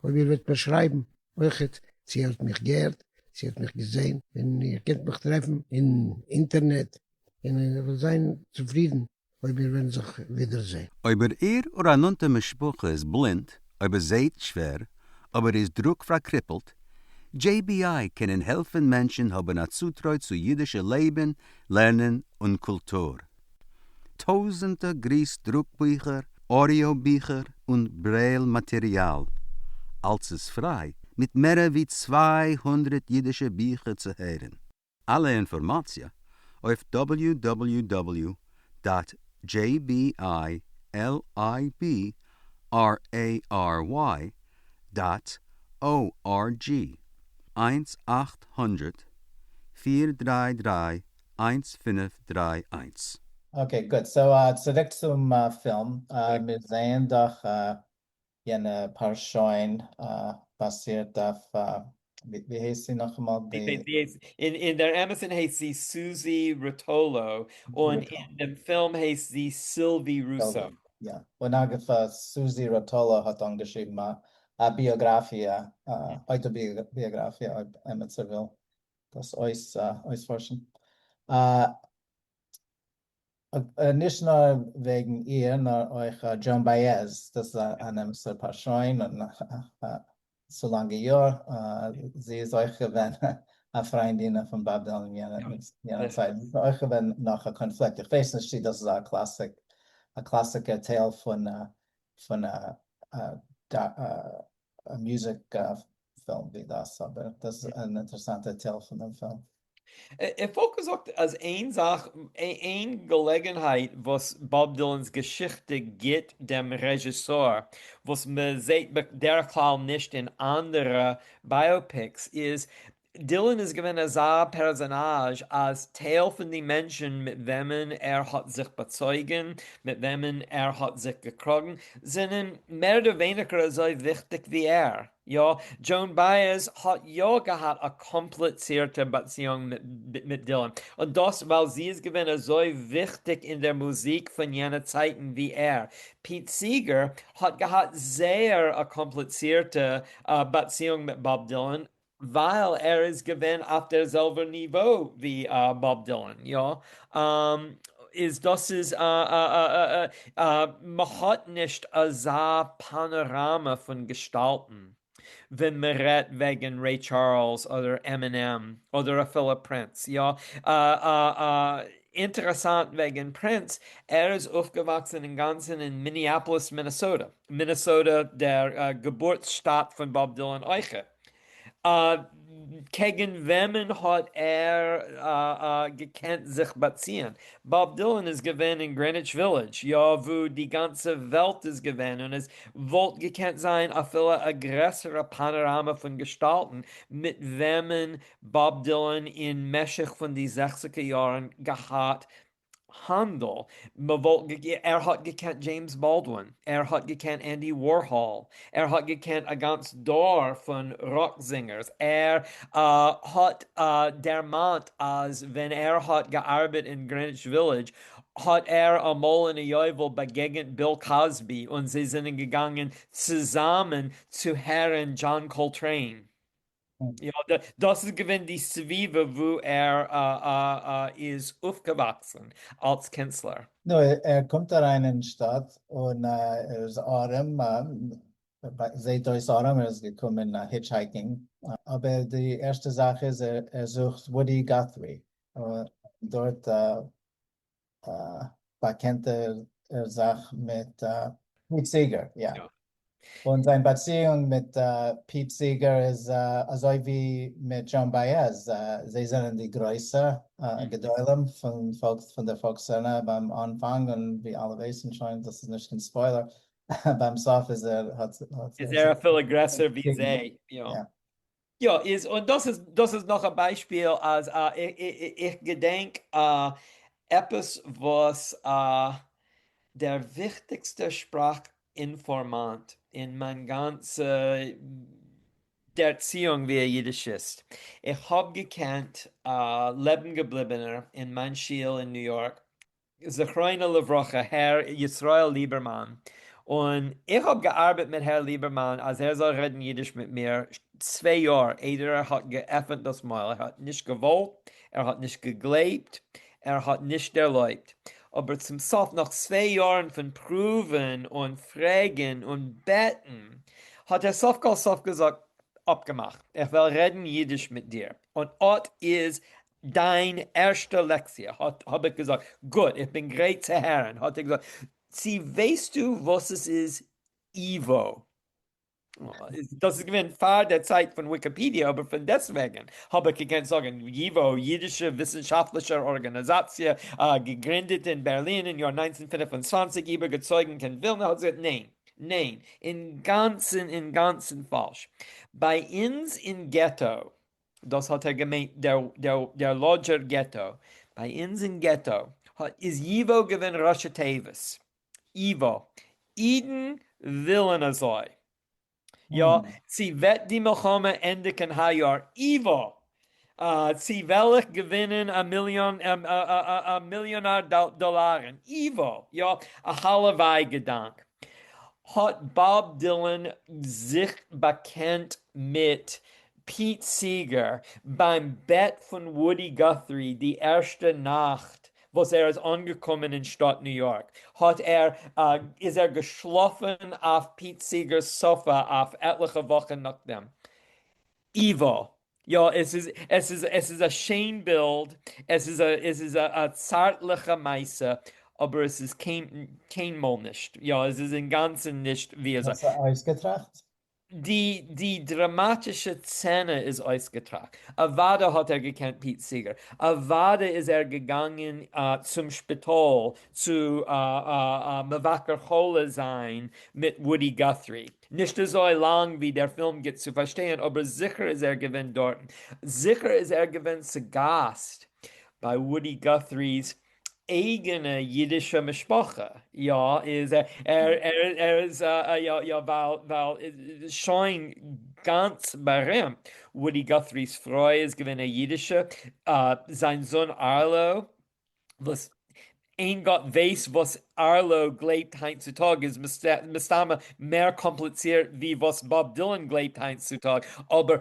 אויב איר וועט מיר שרייבן אויכעט, צו איר האט מיך געהערט, צו איר האט מיך געזען, און איר קענט מיך טרעפן אין אינטערנעט, און איך וועל זיין צופרידן אויב מיר וועלן זיך ווידערזען. אויב איר אדער א נאנטע משפחה איז בלינד, אויב ער זעהט שווער, אבער איז דרוק פארקריפלט, JBI קענען העלפן מענטשן האבן א צוטרוי צו אידישע לעבן, לערנען און קולטור. טויזענטע גריס דרוק ביכער, אודיאו ביכער און ברעיל מאטעריאל. אלץ איז פריי, מיט מערער ווי 200 אידישע ביכער צו הערן. אלע אינפארמאציע אויף www דאט jbilibrary דאט org, 1 800 433 1531. Okay גוט, so צוריק צום פילם, מיר זעען דאך יענע פארשוין באזירט אויף ווי הייסט זי נאכאמאל די. אין דער אמת'ן הייסט זי סוזי רוטאלא און אין דעם פילם הייסט זי סילווי רוסא. יא, און אגב סוזי רוטאלא האט אנגעשריבן א ביאגראפיע, אויטאביאגראפיע אויב עמיצער וויל דאס אויספארשן. נישט נאר וועגן איר נאר אויך דזשאון בייעז, דאס איז אן אמת'ער פארשוין און צו לאנגע יאר, זי איז אויך געווען א פריינדינע פון באב דילאן אין יענע צייט, איז אויך געווען נאך א קאנפליקט, איך ווייס נישט צי דאס איז א classic א קלאסיקער טייל פון פון א מוזיק פילם ווי דאס, אבער דאס איז אן אינטערעסאנטער טייל פון דעם פילם. איך וואלט געזאגט אז איין זאך, איין געלעגנהייט וואס באב דילאן'ס געשיכטע גיט דעם רעזשיסאר, וואס מען זעט בדרך כלל נישט אין אנדערע biopics, איז. דילאן איז געווען אזא פערזאנאזש אז טייל פון די מענטשן מיט וועמען ער האט זיך באצויגן, מיט וועמען ער האט זיך געקראגן, זענען מער אדער ווייניגער אזוי וויכטיג ווי ער. יא, דזשאון בייעז האט יא געהאט א קאמפליצירטע באציאונג מיט דילאן, און דאס ווייל זי איז געווען אזוי וויכטיג אין דער מוזיק פון יענע צייטן ווי ער. פיט סיגער האט געהאט זייער א קאמפליצירטע באציאונג מיט באב דילאן, ווייל ער איז געווען אויף דער זעלבער ניווא ווי באב דילאן, יא, איז דאס איז מ'האט נישט אזא פאנאראמע פון געשטאלטן ווען מ'רעדט וועגן רעי טשארלס אדער עמינעם אדער אפילו פרינס, יא, אינטערעסאנט וועגן פרינס, ער איז אויפגעוואקסן אינגאנצן אין מיניאפאליס מינעסאטע, מינעסאטע דער געבורטס שטאט פון באב דילאן אויכעט. קעגן וועמען האט ער געקענט זיך באציען? באב דילאן איז געווען אין גרעניטש ווילעדזש, יא וואו די גאנצע וועלט איז געווען, און עס וואלט געקענט זיין אפילו א גרעסערע פאנאראמע פון געשטאלטן מיט וועמען באב דילאן אין משך פון די זעכציגער יארן געהאט האנדל, מ'וואלט ער האט געקענט דזשעימס באלדווין, ער האט געקענט ענדי ווארהאל, ער האט געקענט א גאנץ דור פון ראק זינגערס, ער האט דערמאנט אז ווען ער האט געארבעט אין גרעניטש ווילעדזש האט ער אמאל אין א יובל באגעגענט ביל קאסבי און זיי זענען געגאנגען צוזאמען צו הערן דזשאן קאלטרעין. יא, דאס איז געווען די סביבה וואו ער איז אויפגעוואקסן אלס קינצלער. נו, ער קומט אריין אין שטאט און ער איז ארעם, זעהט אויס ארעם, ער איז געקומען hitchhiking, אבער די ערשטע זאך איז ער זוכט וואודי גאטרי, דארט באקענט ער זיך מיט פיט סיגער, יא. און זיין באציאונג מיט פיט סיגער איז אזוי ווי מיט דזשאן בייעז, זיי זענען די גרויסע גדולים פון פון דער פאלק סצענע ביים אנפאנג, און ווי אלע ווייסן שוין, דאס איז נישט קיין spoiler, ביים סוף איז ער האט איז ער אפילו גרעסער ווי זיי, יא. יא, איז און דאס איז דאס איז נאך א ביישפיל אז איך געדענק עפעס וואס דער וויכטיגסטער שפראך אינפארמאנט אין מיין גאנצע ערציאונג ווי א אידישיסט, איך האב געקענט א לעבן געבליבענער אין מיין שול אין ניו יארק זכרונו לברכה הער ישראל ליבערמאן, און איך האב געארבעט מיט הער ליבערמאן אז ער זאל רעדן אידיש מיט מיר צוויי יאר איידער ער האט געעפענט דאס מויל, ער האט נישט געוואלט, ער האט נישט געגלייבט, ער האט נישט ערלויבט, אבער צום סוף נאך צוויי יארן פון פרואוון און פרעגן און בעטן האט ער סוף כל סוף געזאגט אפגעמאכט, איך וועל רעדן אידיש מיט דיר, און אט איז דיין ערשטע לעקציע, האט האב איך געזאגט, גוט, איך בין גרייט צו הערן, האט ער געזאגט, צי ווייסטו וואס עס איז ייוואו? דאס איז געווען פאר דער צייט פון וויקיפעדיע, אבער פון דעסטוועגן האב איך געקענט זאגן, ייוואו, יידישע וויסנשאפטליכער ארגאניזאציע, געגרינדעט אין בערלין אין יאר 1925, איבערגעצויגן קיין ווילנע, האט ער געזאגט, ניין, ניין, אינגאנצן, אינגאנצן פאלש. ביי אונז אין געטא דאָס האָט ער געמיינט דער לאָדזשער געטאָ. ביי אונדז אין געטאָ איז ייוואָ געווען ראשי תיבות. ייוואָ. אידן ווילן אַזוי. יא, צי וועט די מלחמה ענדיקן היי-יאָר? ייוואָ! צי וועל איך געווינען אַ מיליאָן, אַ מיליאָנאַר דאָלאַרן? ייוואָ! יא, אַ הלוואי געדאַנק. האָט באָב דילאַן זיך באַקענט מיט פיט סיגער ביים בעט פון וואודי גאטרי די ערשטע נאכט וואס ער איז אנגעקומען אין שטאט ניו יארק האט ער איז ער געשלאפן אויף פיט סיגער'ס סאפע אויף עטליכע וואכן נאכדעם. ייוואו. יא עס איז עס איז עס איז א שיין בילד עס איז א עס איז א צארטליכע מעשה אבער עס איז קיינמאל נישט יא עס איז אינגאנצן נישט ווי אזוי. האסט אויסגעטראכט? די די דראמאטישע סצענע איז אויסגעטראכט. אוודאי האט ער געקענט פיט סיגער. אוודאי איז ער געגאנגען צום שפיטאל צו מבקר חולה זיין מיט וואודי גאטרי. נישט אזוי לאנג ווי דער פילם גיבט צו פארשטיין, אבער זיכער איז ער געווען דארטן. זיכער איז ער געווען צוגאסט ביי וואודי גאטרי'ס אייגענע אידישע משפחה, יא איז ער ער ער איז יא יא ווייל ווייל שוין גאנץ בארימט, וואודי גאטרי'ס פרוי איז געווען א אידישע, זיין זון ארלא וואס איין גאט ווייס וואס ארלא גלייבט היינט צו טאג איז מסתמא מער קאמפליצירט ווי וואס באב דילאן גלייבט היינט צו טאג, אבער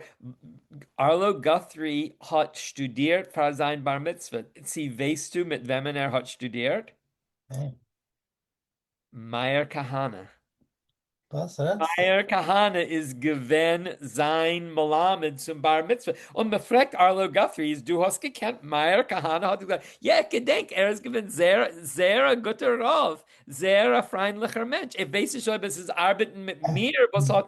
ארלא גאטרי האט שטודירט פאר זיין בר מצוה, צו ווייסטו מיט וועמען ער האט שטודירט? ניין. מאיר כהנא. וואס רעדסטו? מאיר כהנא איז געווען זיין מלמד צום בר מצוה, און מען פרעגט ארלא גאטרי איז דו האסט געקענט מאיר כהנא? האט ער געזאגט יא איך געדענק ער איז געווען זייער זייער א גוטער רב, זייער א פריינדליכער מענטש, איך ווייס נישט אויב עס איז ארבעטן מיט מיר וואס האט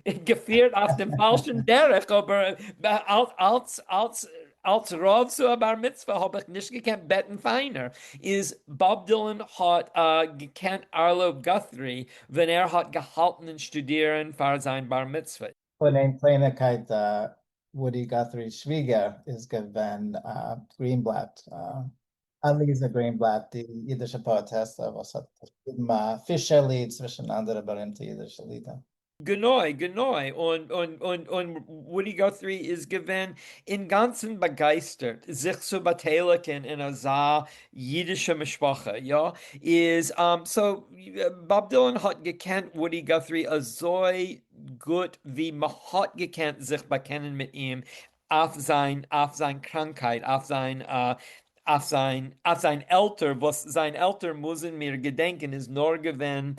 אים געפירט אויף דעם פאלשן דרך, אבער אלס אלס אלס רב צו א בר מצוה האב איך נישט געקענט בעטן פיינער, איז באב דילאן האט געקענט ארלא גאטרי ווען ער האט געהאלטן אין שטודירן פאר זיין בר מצוה. און איין קלייניגקייט, וואודי גאטרי'ס שוויגער איז געווען גרינבלאט, עליזה גרינבלאט, די אידישע פאעטעסע וואס האט געשריבן א פישער ליד צווישן אנדערע בארימטע אידישע לידער. גענוי, גענוי, און און און און וואודי גאטרי איז געווען אינגאנצן באגייסטערט זיך צו באטייליגן אין אזא אידישע משפחה, יא, איז so באב דילאן האט געקענט וואודי גאטרי אזוי גוט ווי מ'האט געקענט זיך באקענען מיט אים אויף זיין אויף זיין קראנקהייט, אויף זיין אויף זיין אויף זיין עלטער, וואס זיין עלטער מוזן מיר געדענקען איז נאר געווען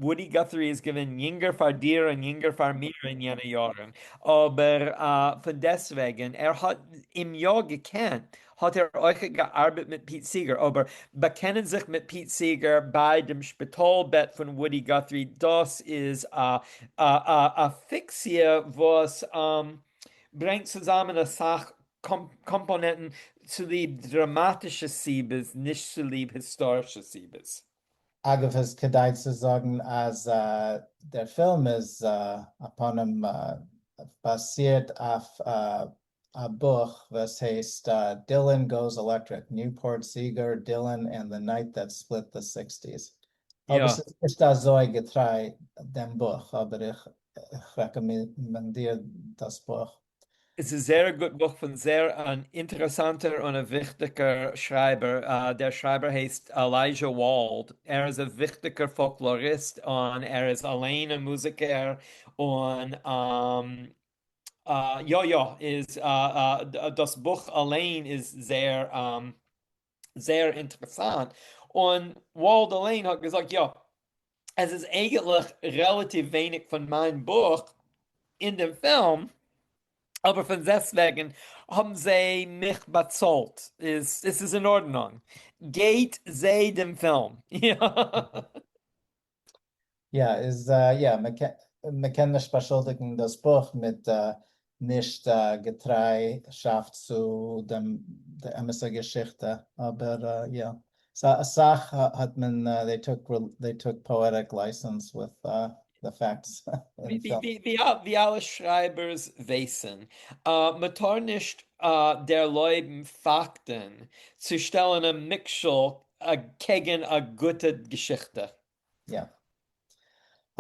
וואודי גאטרי איז געווען יונגער פאר דיר און יונגער פאר מיר אין יענע יארן, אבער פון דעסטוועגן ער האט אים יא געקענט האט ער אויכעט געארבעט מיט פיט סיגער, אבער באקענען זיך מיט פיט סיגער ביי דעם שפיטאל בעט פון וואודי גאטרי דאס איז א א פיקציע וואס ברענגט צוזאמען אסאך קאמפאנענטן צוליב דראמאטישע סיבות נישט צוליב היסטארישע סיבות. אגב איז כדאי צו זאגן אז דער פילם איז א פנים באזירט אויף א בוך וואס הייסט Dylan Goes Electric, Newport, Seeger, Dylan and the Night That Split the Sixties. אבער ס'איז נישט אזוי געטריי דעם בוך, אבער איך רעקאמענדיר דאס בוך. עס איז זייער א גוט בוך פון זייער אן אינטערעסאנטער און א וויכטיגער שרייבער, דער שרייבער הייסט עלייזשע וואלד, ער איז א וויכטיגער פאלקלאריסט און ער איז אליין א מוזיקער און יא יא איז דאס בוך אליין איז זייער זייער אינטערעסאנט, און וואלד אליין האט געזאגט יא עס איז אייגענטליך רעלאטיוו ווייניג פון מיין בוך אין דעם פילם, אבער פון דעסטוועגן האבן זיי מיך באצאלט, איז עס איז אין ארדענונג, גייט זעה דעם פילם. יא איז יא מען קען נישט באשולדיגן דאס בוך מיט נישט געטריישאפט צו דעם די אמת'ע געשיכטע אבער יא סא אסאך האט מען they took they took poetic license with the facts אין פילם. ווי אלע שרייבערס ווייסן, מ'טאר נישט דערלויבן פאקטן צו שטעלן א מכשול קעגן א גוטע געשיכטע. יא.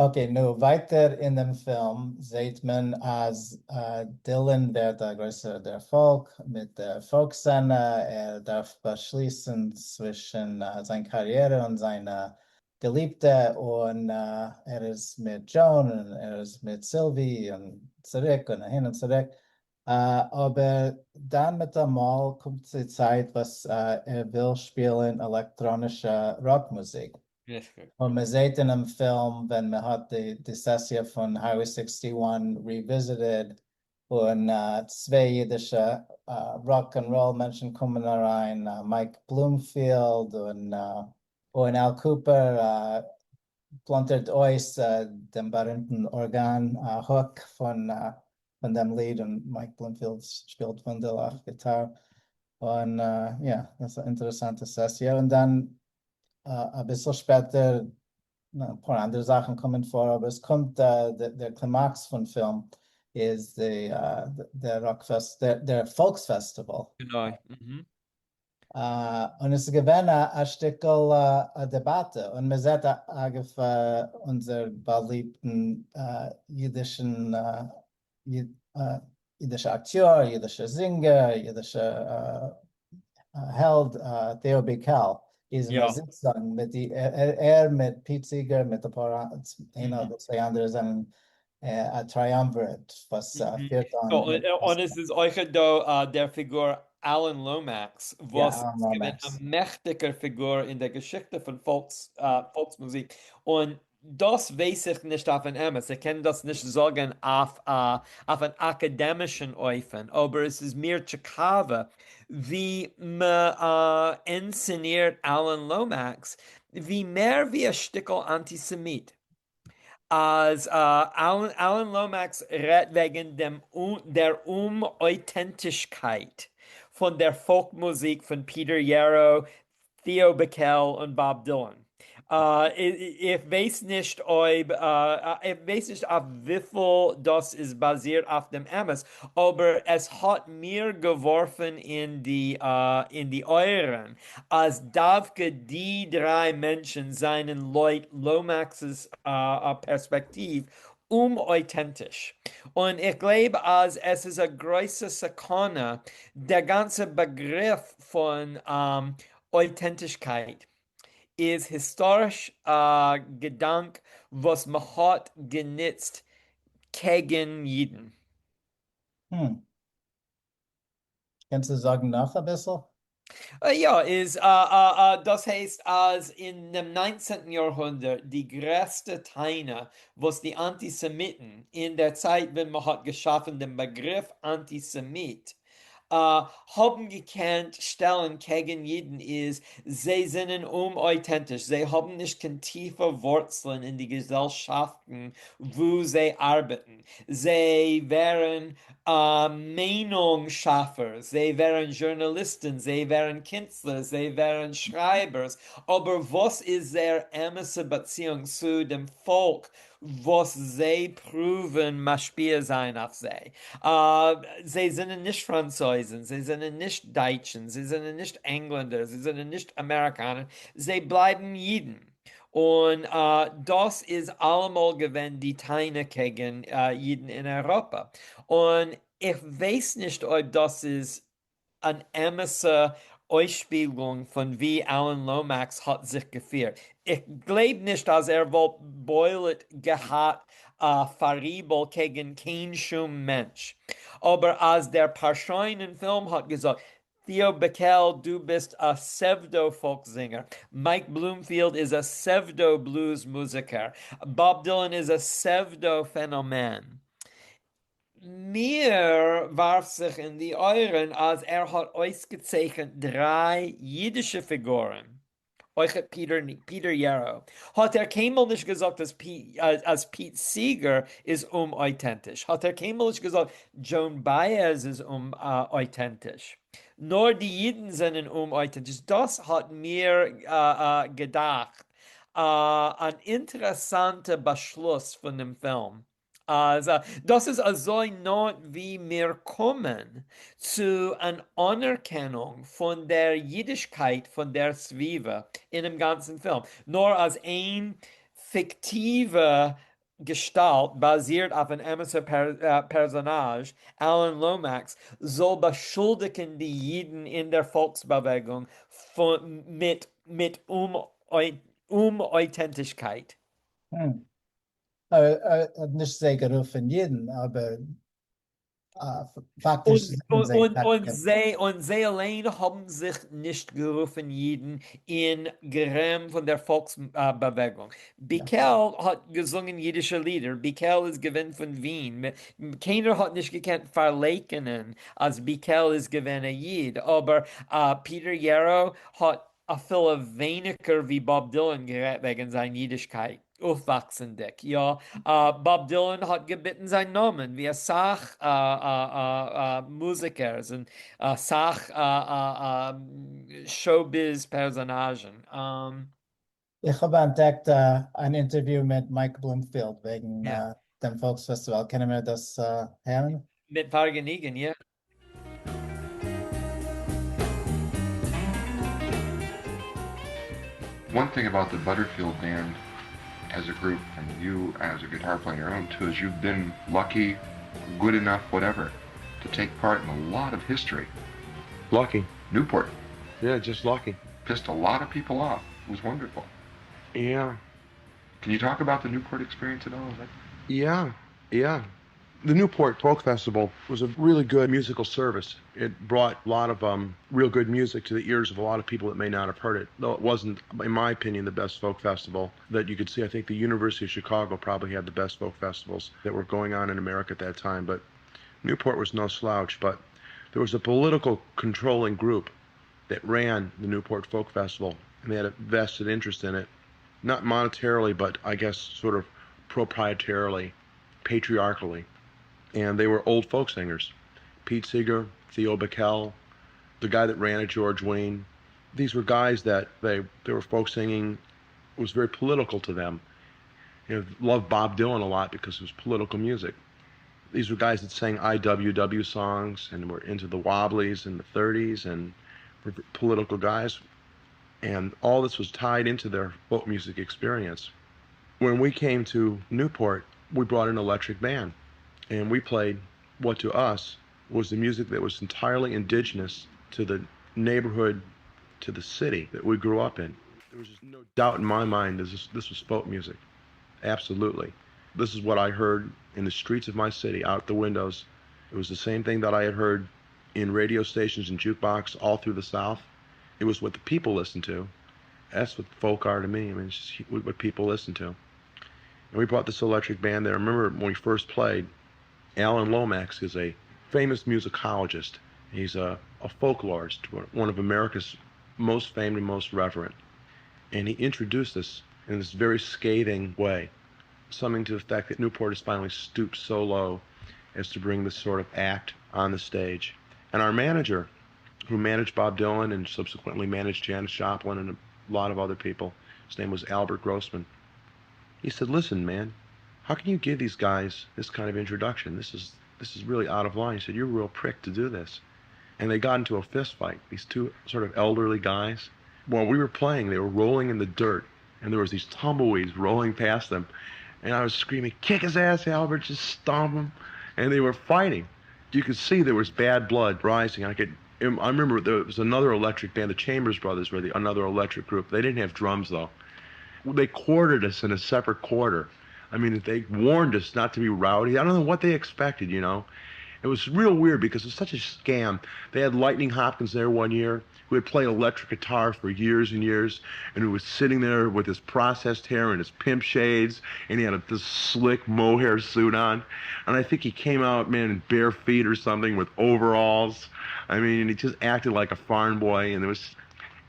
okay, נו, ווייטער אין דעם פילם זעהט מען אז דילאן ווערט א גרויסער דערפאלג מיט דער פאלק סצענע, ער דארף באשליסן צווישן זיין קאריערע און זיינע געליבטע, און ער איז מיט דזשאון און ער איז מיט סילווי און צוריק און אהין און צוריק, אבער דאן מיטאמאל קומט צו צייט וואס ער וויל שפילן עלעקטראנישע ראק מוזיק, און מען זעהט אינעם פילם ווען מען האט די סעסיע פון Highway 61 Revisited און צוויי אידישע rock and roll מענטשן קומען אריין, מייק בלומפילד און אל קופער. פלאנטערט אויס דעם בארימטן ארגאן hook פון פון דעם ליד און מייק בלומפילד שפילט וואונדערליך גיטאר און יא דאס איז א אינטערעסאנטע סעסיע און דאן אביסל שפעטער אפאר אנדערע זאכן קומען פאר אבער עס קומט דער קלימאקס פון פילם איז די דער rock fest דער פאלקס פעסטיוואל. גענוי. און עס איז געווען א שטיקל א דעבאטע, און מען זעט אגב אונזער באליבטן אידישן אידישע אקטיאר, אידישע זינגער, אידישע העלד טעא ביקעל איז אין א זיצונג מיט די, ער מיט פיט סיגער מיט אפאר איינער אדער צוויי אנדערע זענען א triumvirate וואס פירט אן. און עס איז אויכעט דא דער פיגור אלען לאמעקס וואס איז געווען א מעכטיגער פיגור אין דער געשיכטע פון פאלקס מוזיק, און דאס ווייס איך נישט אויפן אמת, איך קען דאס נישט זאגן אויף אן אקאדעמישן אופן, אבער עס איז מיר טשיקאווע ווי מ'אינסצענירט אלען לאמעקס ווי מער ווי א שטיקל אנטיסעמיט. אז אלען לאמעקס רעדט וועגן דעם דער אומאויטענטישקייט פון דער פאלק מוזיק פון פיטער יערא, טעא ביקעל און באב דילאן. איך ווייס נישט אויב, איך ווייס נישט אויף וויפיל דאס איז באזירט אויף דעם אמת, אבער עס האט מיר געווארפן אין די אין די אויערן אז דווקא די דריי מענטשן זענען לויט לאמאקס'ס פערספעקטיוו אומאויטענטיש, און איך גלייב אז עס איז א גרויסע סכנה דער גאנצער באגריף פון אויטענטישקייט איז היסטאריש א געדאנק וואס מ'האט גענוצט קעגן אידן. קענסטו זאגן נאך אביסל? יא, איז דאס הייסט אז אין דעם ניינצענטן יארהונדערט די גרעסטע טענה וואס די אנטיסעמיטן, אין דער צייט ווען מ'האט געשאפן דעם באגריף אנטיסעמיט, האבן געקענט שטעלן קעגן אידן איז, זיי זענען אומאויטענטיש, זיי האבן נישט קיין טיפע ווארצלען אין די געזעלשאפטן וואו זיי ארבעטן, זיי ווערן מיינונג שאפערס, זיי ווערן זשורנאליסטן, זיי ווערן קינצלערס, זיי ווערן שרייבערס, אבער וואס איז זייער אמת'ע באציאונג צו דעם פאלק וואס זיי פרואוון משפיע זיין אויף זיי? זיי זענען נישט פראנצויזן, זיי זענען נישט דייטשן, זיי זענען נישט ענגלענדער, זיי זענען נישט אמעריקאנער, זיי בלייבן אידן. און דאס איז אלעמאל געווען די טענה קעגן אידן אין אייראפע, און איך ווייס נישט אויב דאס איז אן אמת'ע אויסשפיגלונג פון ווי אלען לאמאקס האט זיך געפירט, איך גלייב נישט אז ער וואלט בולט געהאט א פאראיבל קעגן קיין שום מענטש, אבער אז דער פארשוין אין פילם האט געזאגט טעא ביקעל דו ביסט א סעוודא פאלק זינגער, מייק בלומפילד איז א סעוודא בלוז מוזיקער, באב דילאן איז א סעוודא פענאמען. מיר ווארפט זיך אין די אויערן אז ער האט אויסגעצייכנט דריי אידישע פיגורן אויכעט פיטער יערא, האט ער קיינמאל נישט געזאגט אז פיט סיגער איז אומאויטענטיש, האט ער קיינמאל נישט געזאגט דזשאון בייעז איז אומאויטענטיש, נאר די אידן זענען אומאויטענטיש, דאס האט מיר געדאכט אן אינטערעסאנטע באשלוס פון דעם פילם. אז דאס איז אזוי נאנט ווי מיר קומען צו אן אנערקענונג פון דער אידישקייט פון דער סביבה אינעם גאנצן פילם, נאר אז איין פיקטיווע געשטאלט באזירט אויף אן אמת'ער פערזאנאזש, אלען לאמאקס, זאל באשולדיגן די אידן אין דער פאלקס-באוועגונג מיט אומאויטענטישקייט. ער האט נישט זיי גערופן אידן, אבער פאקטיש זענען זיי טאקע. און זיי אליין האבן זיך נישט גערופן אידן אין גערעם פון דער פאלקס באוועגונג. ביקעל האט געזונגען אידישע לידער, ביקעל איז געווען פון ווין, קיינער האט נישט געקענט פארלייקענען אז ביקעל איז געווען א איד, אבער פיטער יערא האט אפילו ווייניגער ווי באב דילאן גערעדט וועגן זיין אידישקייט. אויפוואקסנדיג, יא, באב דילאן האט געביטן זיין נאמען ווי אסאך מוזיקערס און אסאך show-biz פערזאנאזשן. איך האב אנטדעקט אן אינטערוויו מיט מייק בלומפילד וועגן דעם פאלקס פעסטיוואל, קענען מיר דאס הערן? מיט פארגעניגן, יא. One thing about the Butterfield Band as a group and you as a guitar player own too is you've been lucky, good enough, whatever, to take part in a lot of history. Lucky. Newport. Yeah, just lucky. Pissed a lot of people off. It was wonderful. Yeah. Can you talk about the Newport experience at all? Is that... Yeah, yeah. The Newport Folk Festival was a really good musical service. It brought a lot of um, real good music to the ears of a lot of people that may not have heard it. Though it wasn't, in my opinion, the best folk festival that you could see. I think the University of Chicago probably had the best folk festivals that were going on in America at that time. But Newport was no slouch. But there was a political controlling group that ran the Newport Folk Festival, and they had a vested interest in it, not monetarily, but I guess sort of proprietarily, patriarchally. And they were old folk singers. Pete Seeger, Theo Bikel, the guy that ran it, George Wein. These were guys that they, they were folk singing. It was very political to them. You know, loved Bob Dylan a lot because it was political music. These were guys that sang IWW songs and were into the Wobblies in the 30s and were political guys. And all this was tied into their folk music experience. When we came to Newport, we brought an electric band and we played what to us was the music that was entirely indigenous to the neighborhood, to the city that we grew up in. There was just no doubt in my mind this, is, this was folk music. Absolutely. This is what I heard in the streets of my city, out the windows. It was the same thing that I had heard in radio stations and jukebox all through the South. It was what the people listened to. That's what folk are to me. I mean, it's just what people listen to. And we brought this electric band there. I remember when we first played, Alan Lomax is a famous musicologist. He's a, a folklorist, one of America's most famed and most reverent. And he introduced us in this very scathing way, something to the effect that Newport has finally stooped so low as to bring this sort of act on the stage. And our manager, who managed Bob Dylan and subsequently managed Janis Joplin and a lot of other people, his name was Albert Grossman. He said, "Listen, man, how can you give these guys this kind of introduction? This is this is really out of line." He said, "You're a real prick to do this." And they got into a fist fight, these two sort of elderly guys. While we were playing, they were rolling in the dirt, and there was these tumbleweeds rolling past them. And I was screaming, "Kick his ass, Albert! Just stomp him!" And they were fighting. You could see there was bad blood rising. I could I remember there was another electric band, the Chambers Brothers were the another electric group. They didn't have drums though. They quartered us in a separate quarter. I mean, they warned us not to be rowdy. I don't know what they expected, you know. It was real weird because it was such a scam. They had Lightning Hopkins there one year, who had played electric guitar for years and years, and who was sitting there with his processed hair and his pimp shades, and he had a, this slick mohair suit on. And I think he came out, man, in bare feet or something with overalls. I mean, he just acted like a farm boy. And there was,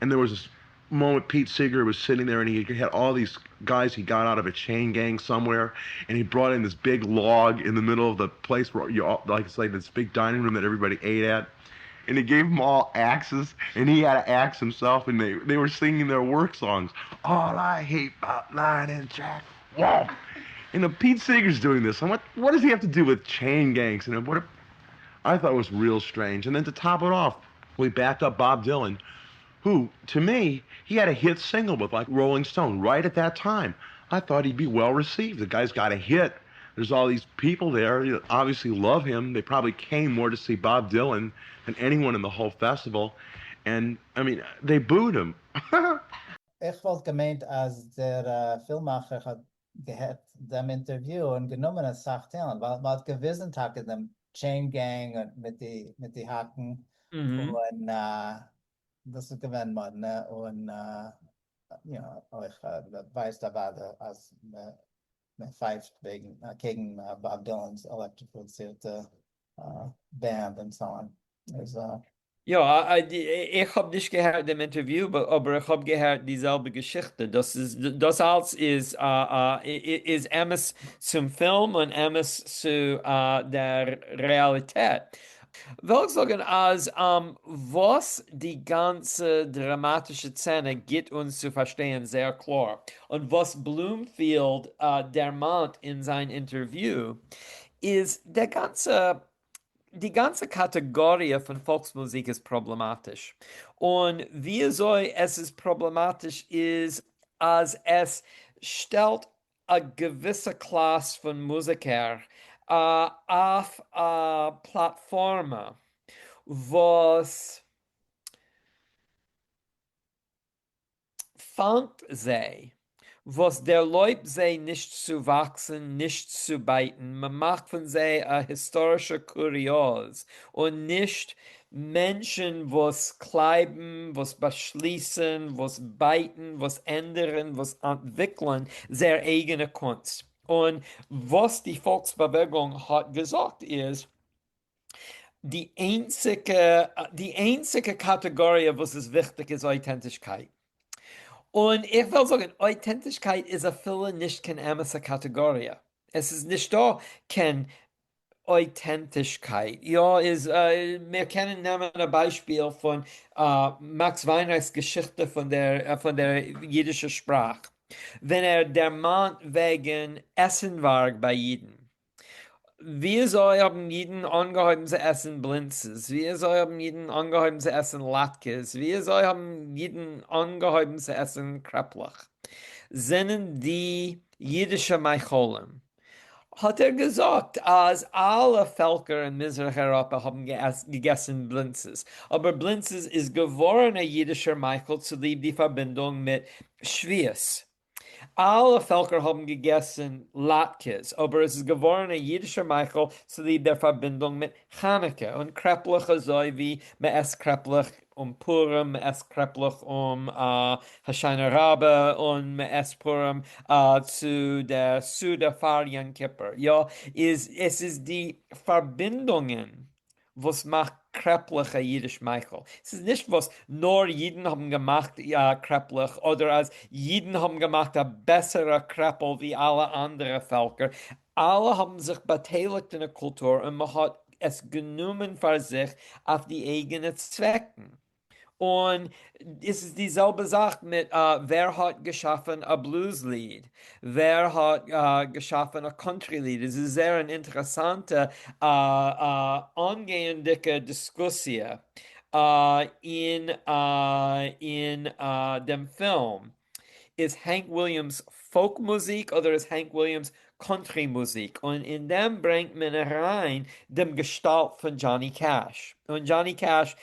and there was this moment Pete Seeger was sitting there and he had all these guys he got out of a chain gang somewhere, and he brought in this big log in the middle of the place where you all, like it's like this big dining room that everybody ate at, and he gave them all axes, and he had an axe himself, and they, they were singing their work songs. All I hate about line and track, whoa. And the Pete Seeger's doing this. I'm like, what does he have to do with chain gangs? And what? I thought it was real strange. And then to top it off, we backed up Bob Dylan, who, to me, he had a hit single with like Rolling Stone right at that time. I thought he'd be well received. The guy's got a hit. There's all these people there who obviously love him. They probably came more to see Bob Dylan than anyone in the whole festival. And I mean, they booed him. איך וואלט געמיינט אז דער פילמאכער האט געהערט דעם אינטערוויו און גענומען אסאך טיילן, ווייל מ'האט געוויזן טאקע דעם chain gang מיט די מיט די האקן, און דאס איז געווען מאדנע, און יא אויך ווייזט אוודאי אז מען פייפט וועגן קעגן באב דילאן'ס עלעקטריפיצירטע band and so on. איז. יא, איך האב נישט געהערט דעם אינטערוויו, אבער איך האב געהערט די זעלבע געשיכטע, דאס איז, דאס אלץ איז איז אמת צום פילם און אמת צו דער רעאליטעט. וועל איך זאגן אז וואס די גאנצע דראמאטישע סצענע גיט אונז צו פארשטייען זייער קלאר, און וואס בלומפילד דערמאנט אין זיין אינטערוויו, איז דער גאנצע די גאנצע קאטעגאריע פון פאלקס-מוזיק איז פראבלעמאטיש, און וויאזוי עס איז פראבלעמאטיש איז אז עס שטעלט א געוויסע קלאס פון מוזיקער אויף א פלאטפארמע וואס פאנגט זיי, וואס דערלויבט זיי נישט צו וואקסן, נישט צו בייטן, מען מאכט פון זיי א היסטארישע קוריאז, און נישט מענטשן וואס קלייבן, וואס באשליסן, וואס בייטן, וואס ענדערן, וואס אנטוויקלען זייער אייגענע קונסט. און וואס די פאלקס באוועגונג האט געזאגט איז, די איינציגע די איינציגע קאטעגאריע וואס איז וויכטיג איז אויטענטישקייט. און איך וועל זאגן, אויטענטישקייט איז אפילו נישט קיין אמת'ע קאטעגאריע. עס איז נישטא קיין אויטענטישקייט. יא, איז מיר קענען נעמען א ביישפיל פון מאקס וויינרייך'ס געשיכטע פון דער פון דער אידישער שפראך, ווען ער דערמאנט וועגן עסנווארג ביי אידן. וויאזוי האבן אידן אנגעהויבן צו עסן בלינצעס? וויאזוי האבן אידן אנגעהויבן צו עסן לאטקעס? וויאזוי האבן אידן אנגעהויבן צו עסן קרעפלעך? זענען די אידישע מאכלים? האט ער געזאגט אז אלע פעלקער אין מזרח אייראפע האבן געגעסן בלינצעס, אבער בלינצעס איז געווארן א אידישער מאכל צוליב די פארבינדונג מיט שבועות. אלע פעלקער האבן געגעסן לאטקעס, אבער עס איז געווארן א אידישער מאכל צוליב דער פארבינדונג מיט חנוכה און קרעפלעך אזוי ווי מען עסט קרעפלעך אום פורים, מען עסט קרעפלעך אום הושענא רבה און מען עסט פורים צו דער סעודה פאר יום כיפור, יא, איז עס איז די פארבינדונגען וואס מאכט קרעפלעך א אידיש מאכל. ס'איז נישט וואס נאר אידן האבן געמאכט קרעפלעך אדער אז אידן האבן געמאכט א בעסערע קרעפל ווי אלע אנדערע פעלקער. אלע האבן זיך באטייליגט אין א קולטור און מ'האט עס גענומען פאר זיך אויף די אייגענע צוועקן. און עס איז די זעלבע זאך מיט ווער האט געשאפן א בלוז ליד, ווער האט געשאפן א קאנטרי ליד, עס איז זייער אן אינטערעסאנטע אנגייענדיגע דיסקוסיע אין אין דעם פילם. איז הענק וויליאמס פאלק מוזיק אדער איז הענק וויליאמס קאנטרי מוזיק? און אין דעם ברענגט מען אריין דעם געשטאלט פון דזשאני קעש, און דזשאני קעש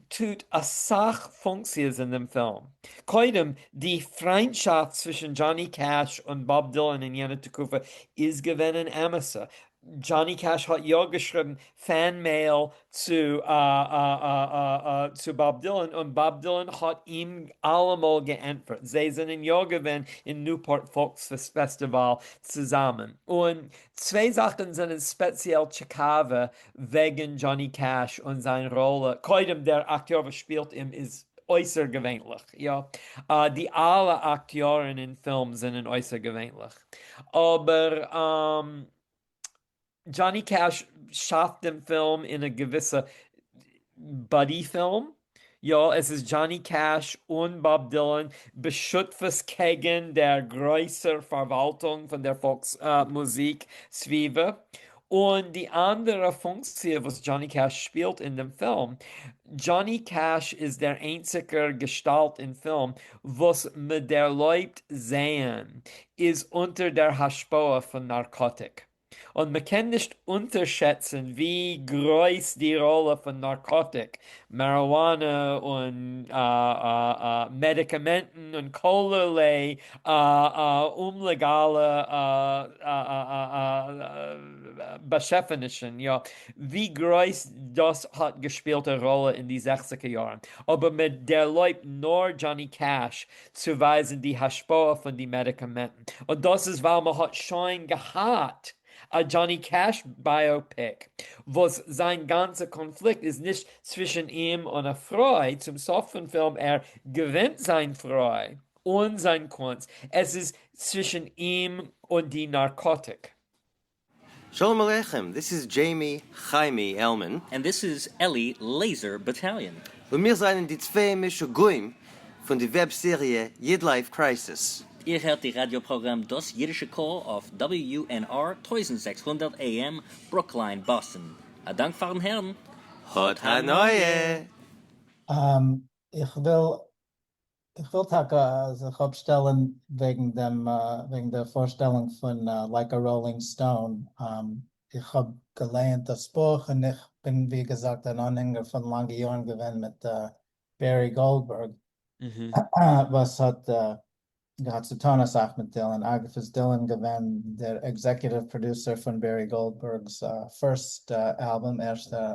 טוט אסאך פונקציעס אין דעם פילם. קודם, די פריינטשאפט צווישן דזשאני קעש און באב דילאן אין יענע תקופה איז געווען אן אמת'ע. דזשאני קעש האט יא געשריבן fan mail צו צו באב דילאן און באב דילאן האט אים אלעמאל געענטפערט. זיי זענען יא געווען אין ניופארט פאלקס פעסטיוואל צוזאמען. און צוויי זאכן זענען ספעציעל טשיקאווע וועגן דזשאני קעש און זיין ראלע, קודם דער אקטיאר וואס שפילט אים איז אויסערגעווענליך, יא, די אלע אקטיארן אין פילם זענען אויסערגעווענליך, אבער דזשאני קעש שאפט דעם פילם אין א געוויסע buddy פילם, יא, עס איז דזשאני קעש און באב דילאן בשותפות קעגן דער גרויסער פארוואלטונג פון דער פאלקס מוזיק סביבה, און די אנדערע פונקציע וואס דזשאני קעש שפילט אין דעם פילם, דזשאני קעש איז דער איינציגער געשטאלט אין פילם וואס מ'דערלויבט זעהן איז אונטער דער השפעה פון נארקאטיק. און מ'קען נישט אונטערשעצן ווי גרויס די ראלע פון נארקאטיק, מאריוואנע און מעדיקאמענטן און כלערליי אומלעגאלע באשעפענישן, יא, ווי גרויס דאס האט געשפילט א ראלע אין די זעכציגער יארן, אבער מ'דערלויבט נאר דזשאני קעש צו ווייזן די השפעה פון די מעדיקאמענטן, און דאס איז ווייל מען האט שוין געהאט א Johnny Cash biopic וואס זיין גאנצע קאנפליקט איז נישט צווישן אים און א פרוי, צום סוף פון פילם ער געווינט זיין פרוי און זיין קונסט, עס איז צווישן אים און די נארקאטיק. שלום עליכם, this is Jamie חיימי Elman. And this is Eli Laser Battalion. און מיר זענען די צוויי משוגעים פון די web סעריע YidLife Crisis. איר הערט די ראדיא פראגראם דאס אידישע קול אויף WUNR 1600 AM, ברוקליין, באסטאן. א דאנק פארן הערן. האט הנאה! איך וויל איך וויל טאקע זיך אפשטעלן וועגן דעם וועגן דער פארשטעלונג פון Like a Rolling Stone. איך האב געלייענט דאס בוך און איך בין ווי געזאגט אן אנהענגער פון לאנגע יארן געווען מיט בערי גאלדבערג וואס האט געהאט צו טון אסאך מיט דילאן. אגב איז דילאן געווען דער executive producer פון בערי גאלדבערג'ס first album, ערשטע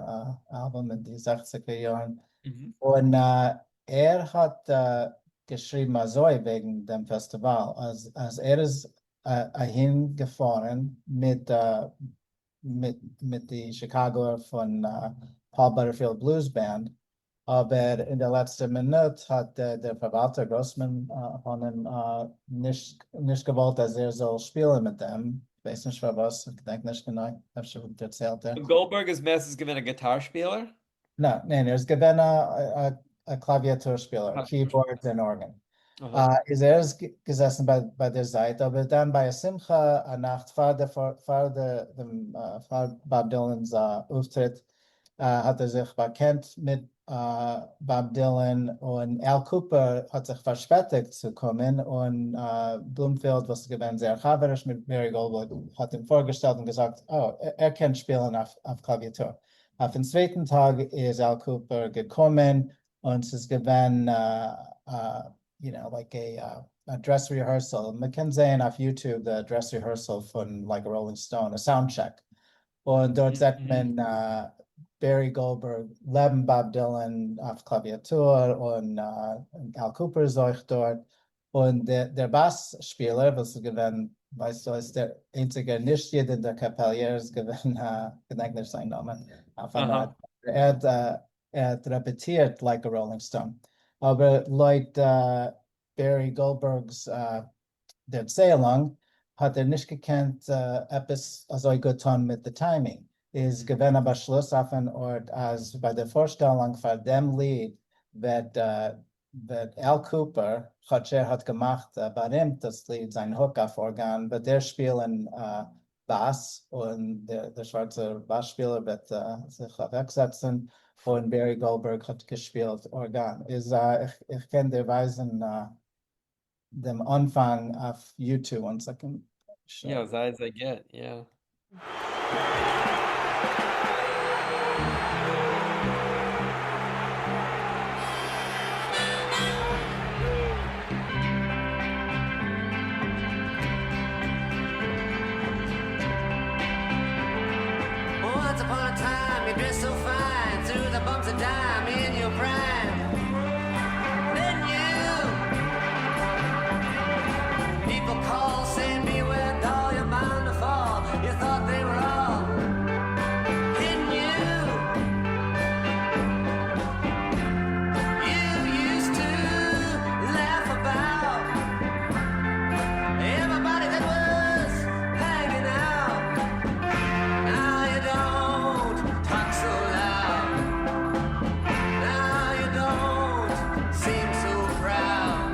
אלבום אין די זעכציגער יארן. און ער האט געשריבן אזוי וועגן דעם פעסטיוואל, אז אז ער איז אהין געפארן מיט מיט די שיקאגא'ער פון Paul Butterfield Blues Band, אבער אין דער לעצטער מינוט האט דער פארוואלטער גראסמאן פון אים נישט געוואלט אז ער זאל שפילן מיט דעם, כ'ווייס נישט פארוואס, כ'געדענק נישט גענוי, אפשר דערציילט ער. און גאלדבערג איז מערסטנס געווען א גיטאר שפילער? ניין, ניין, ער איז געווען א קלאוויאטור שפילער, keyboard און ארגאן. איז ער איז געזעסן ביי דער זייט, אבער דאן ביי א שמחה א נאכט פאר די פאר דעם פאר באב דילאן'ס אויפטריט האט ער זיך באקענט מיט באב דילאן און על קופער האט זיך פארשפעטיגט צו קומען און בלומפילד וואס איז געווען זייער חבר'יש מיט בערי גאלדבערג האט אים פארגעשטעלט און געזאגט אה ער קען שפילן אויף קלאוויאטור. אויפן צווייטן טאג איז על קופער געקומען און ס'איז געווען you know like a dress rehearsal, מ'קען זעהן אויף YouTube די dress rehearsal פון Like a Rolling Stone, א sound check, און דארט זעט מען בערי גאלדבערג לעבן באב דילאן אויף קלאוויאטור און על קופער איז אויך דארט, און דער באס שפילער וואס איז געווען ווייזט אויס דער איינציגער נישט איד אין דער קאפעליע איז געווען כ'געדענק נישט זיין נאמען אויף א נאט, ער האט רעפעטירט Like a Rolling Stone, אבער לויט בערי גאלדבערג'ס דערציילונג האט ער נישט געקענט עפעס אזוי גוט טון מיט די timing, איז געווען א באשלוס אויפן ארט אז ביי די פארשטעלונג פאר דעם ליד וועט וועט על קופער, כאטש ער האט געמאכט בארימט דאס ליד זיין hook אויף ארגאן, וועט ער שפילן באס און דער שווארצער באס שפילער וועט זיך אוועקזעצן און בערי גאלדבערג האט געשפילט ארגאן. איז איך קען דיר ווייזן דעם אנפאנג אויף YouTube, one second. יא, זייער זייער גוט, יא. Once upon a time you dressed so fine threw the bums a dime in your prime Then you People call saying beware doll you're bound to fall You thought they were all kidding you You used to laugh about Everybody that was hanging out Now you don't talk so loud Now you don't seem so proud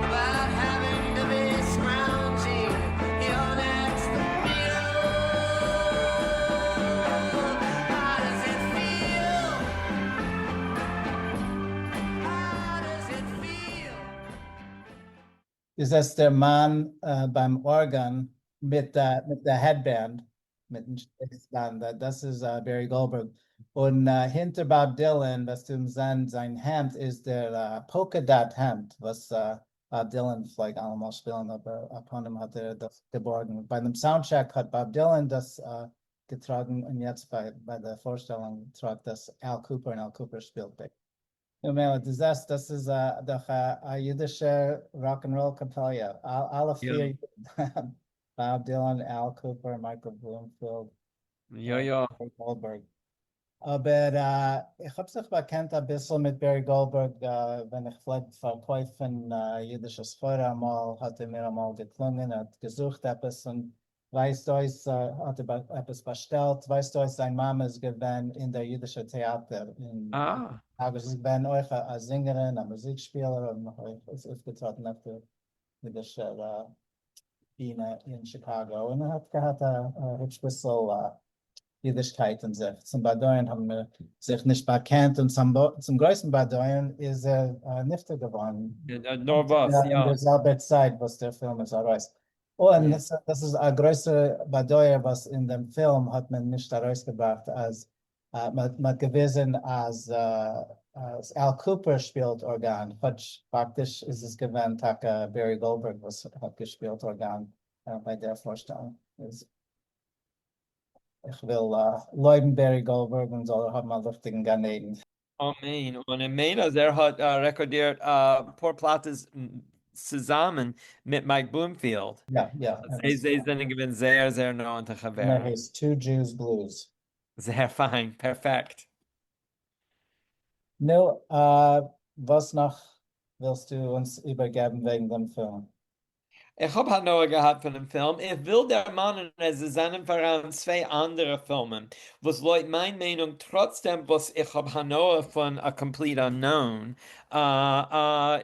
About having to be scrounging your next meal How does it feel? How does it feel? איז עס דער מאן ביים ארגאן מיט די headband, מיטן שפיץ-באנד, דאס איז בערי גאלדבערג, און הינטער באב דילאן וועסטו אים זען זיין העמד איז דער polka dot העמד וואס באב דילאן פלעג אלעמאל שפילן, אבער אפנים האט ער דאס געבארגן, ביי דעם sound check האט באב דילאן דאס געטראגן און יעצט ביי די פארשטעלונג טראגט דאס על קופער און על קופער שפילט bass. נו מילא, דו זעסט, דאס איז דאך א אידישע rock and roll קאפעליע, אלע פיר אידן. Bob Dylan, Al Kooper, Michael Bloomfield, יא יא. Barry Goldberg. אבער איך האב זיך באקענט אביסל מיט בערי גאלדבערג ווען איך פלעג פארקויפן אידישע סחורה אמאל, האט ער מיר אמאל געקלונגען, ער האט געזוכט עפעס און ווייזט אויס האט ער עפעס באשטעלט, ווייזט אויס זיין מאמע איז געווען אין דער אידישער טעאטער אין שיקאגא, זי איז געווען אויך א זינגערין, א מוזיק שפילער און אויך איז אויפגעטראטן אויף דער אידישער בינע אין שיקאגא, און ער האט געהאט א היפש ביסל אידישקייט אין זיך. צום באדויערן האבן מיר זיך נישט באקענט, און צום גרויסן באדויערן איז ער נפטר געווארן נאר וואס, יא. אין דער זעלבער צייט וואס דער פילם איז ארויס. און דאס איז א גרויסע באדויער וואס אין דעם פילם האט מען נישט ארויסגעבראכט אז מען האט געוויזן אז אל קופער שפילט ארגאן, כאטש פאקטיש איז עס געווען טאקע בערי גאלדבערג וואס האט געשפילט ארגאן ביי דער פארשטעלונג. איך וויל לויבן בערי גאלדבערג און זאל ער האבן א ליכטיגן גן עדן. אמן, און איך מיין אז ער האט רעקארדירט אפאר פלאטעס צוזאמען מיט מייק בלומפיעלד. יא יא. זיי זענען געווען זייער זייער נאענטע חברים. און ער הייסט Two Jews Blues. זייער פיין, פערפעקט. נו, וואס נאך ווילסטו אונז איבערגעבן וועגן דעם פילם? איך האב הנאה געהאט פונעם פילם, איך וויל דערמאנען אז עס זענען פאראן צוויי אנדערע פילמען וואס לויט מיין מיינונג טראצדעם וואס איך האב הנאה פון A Complete Unknown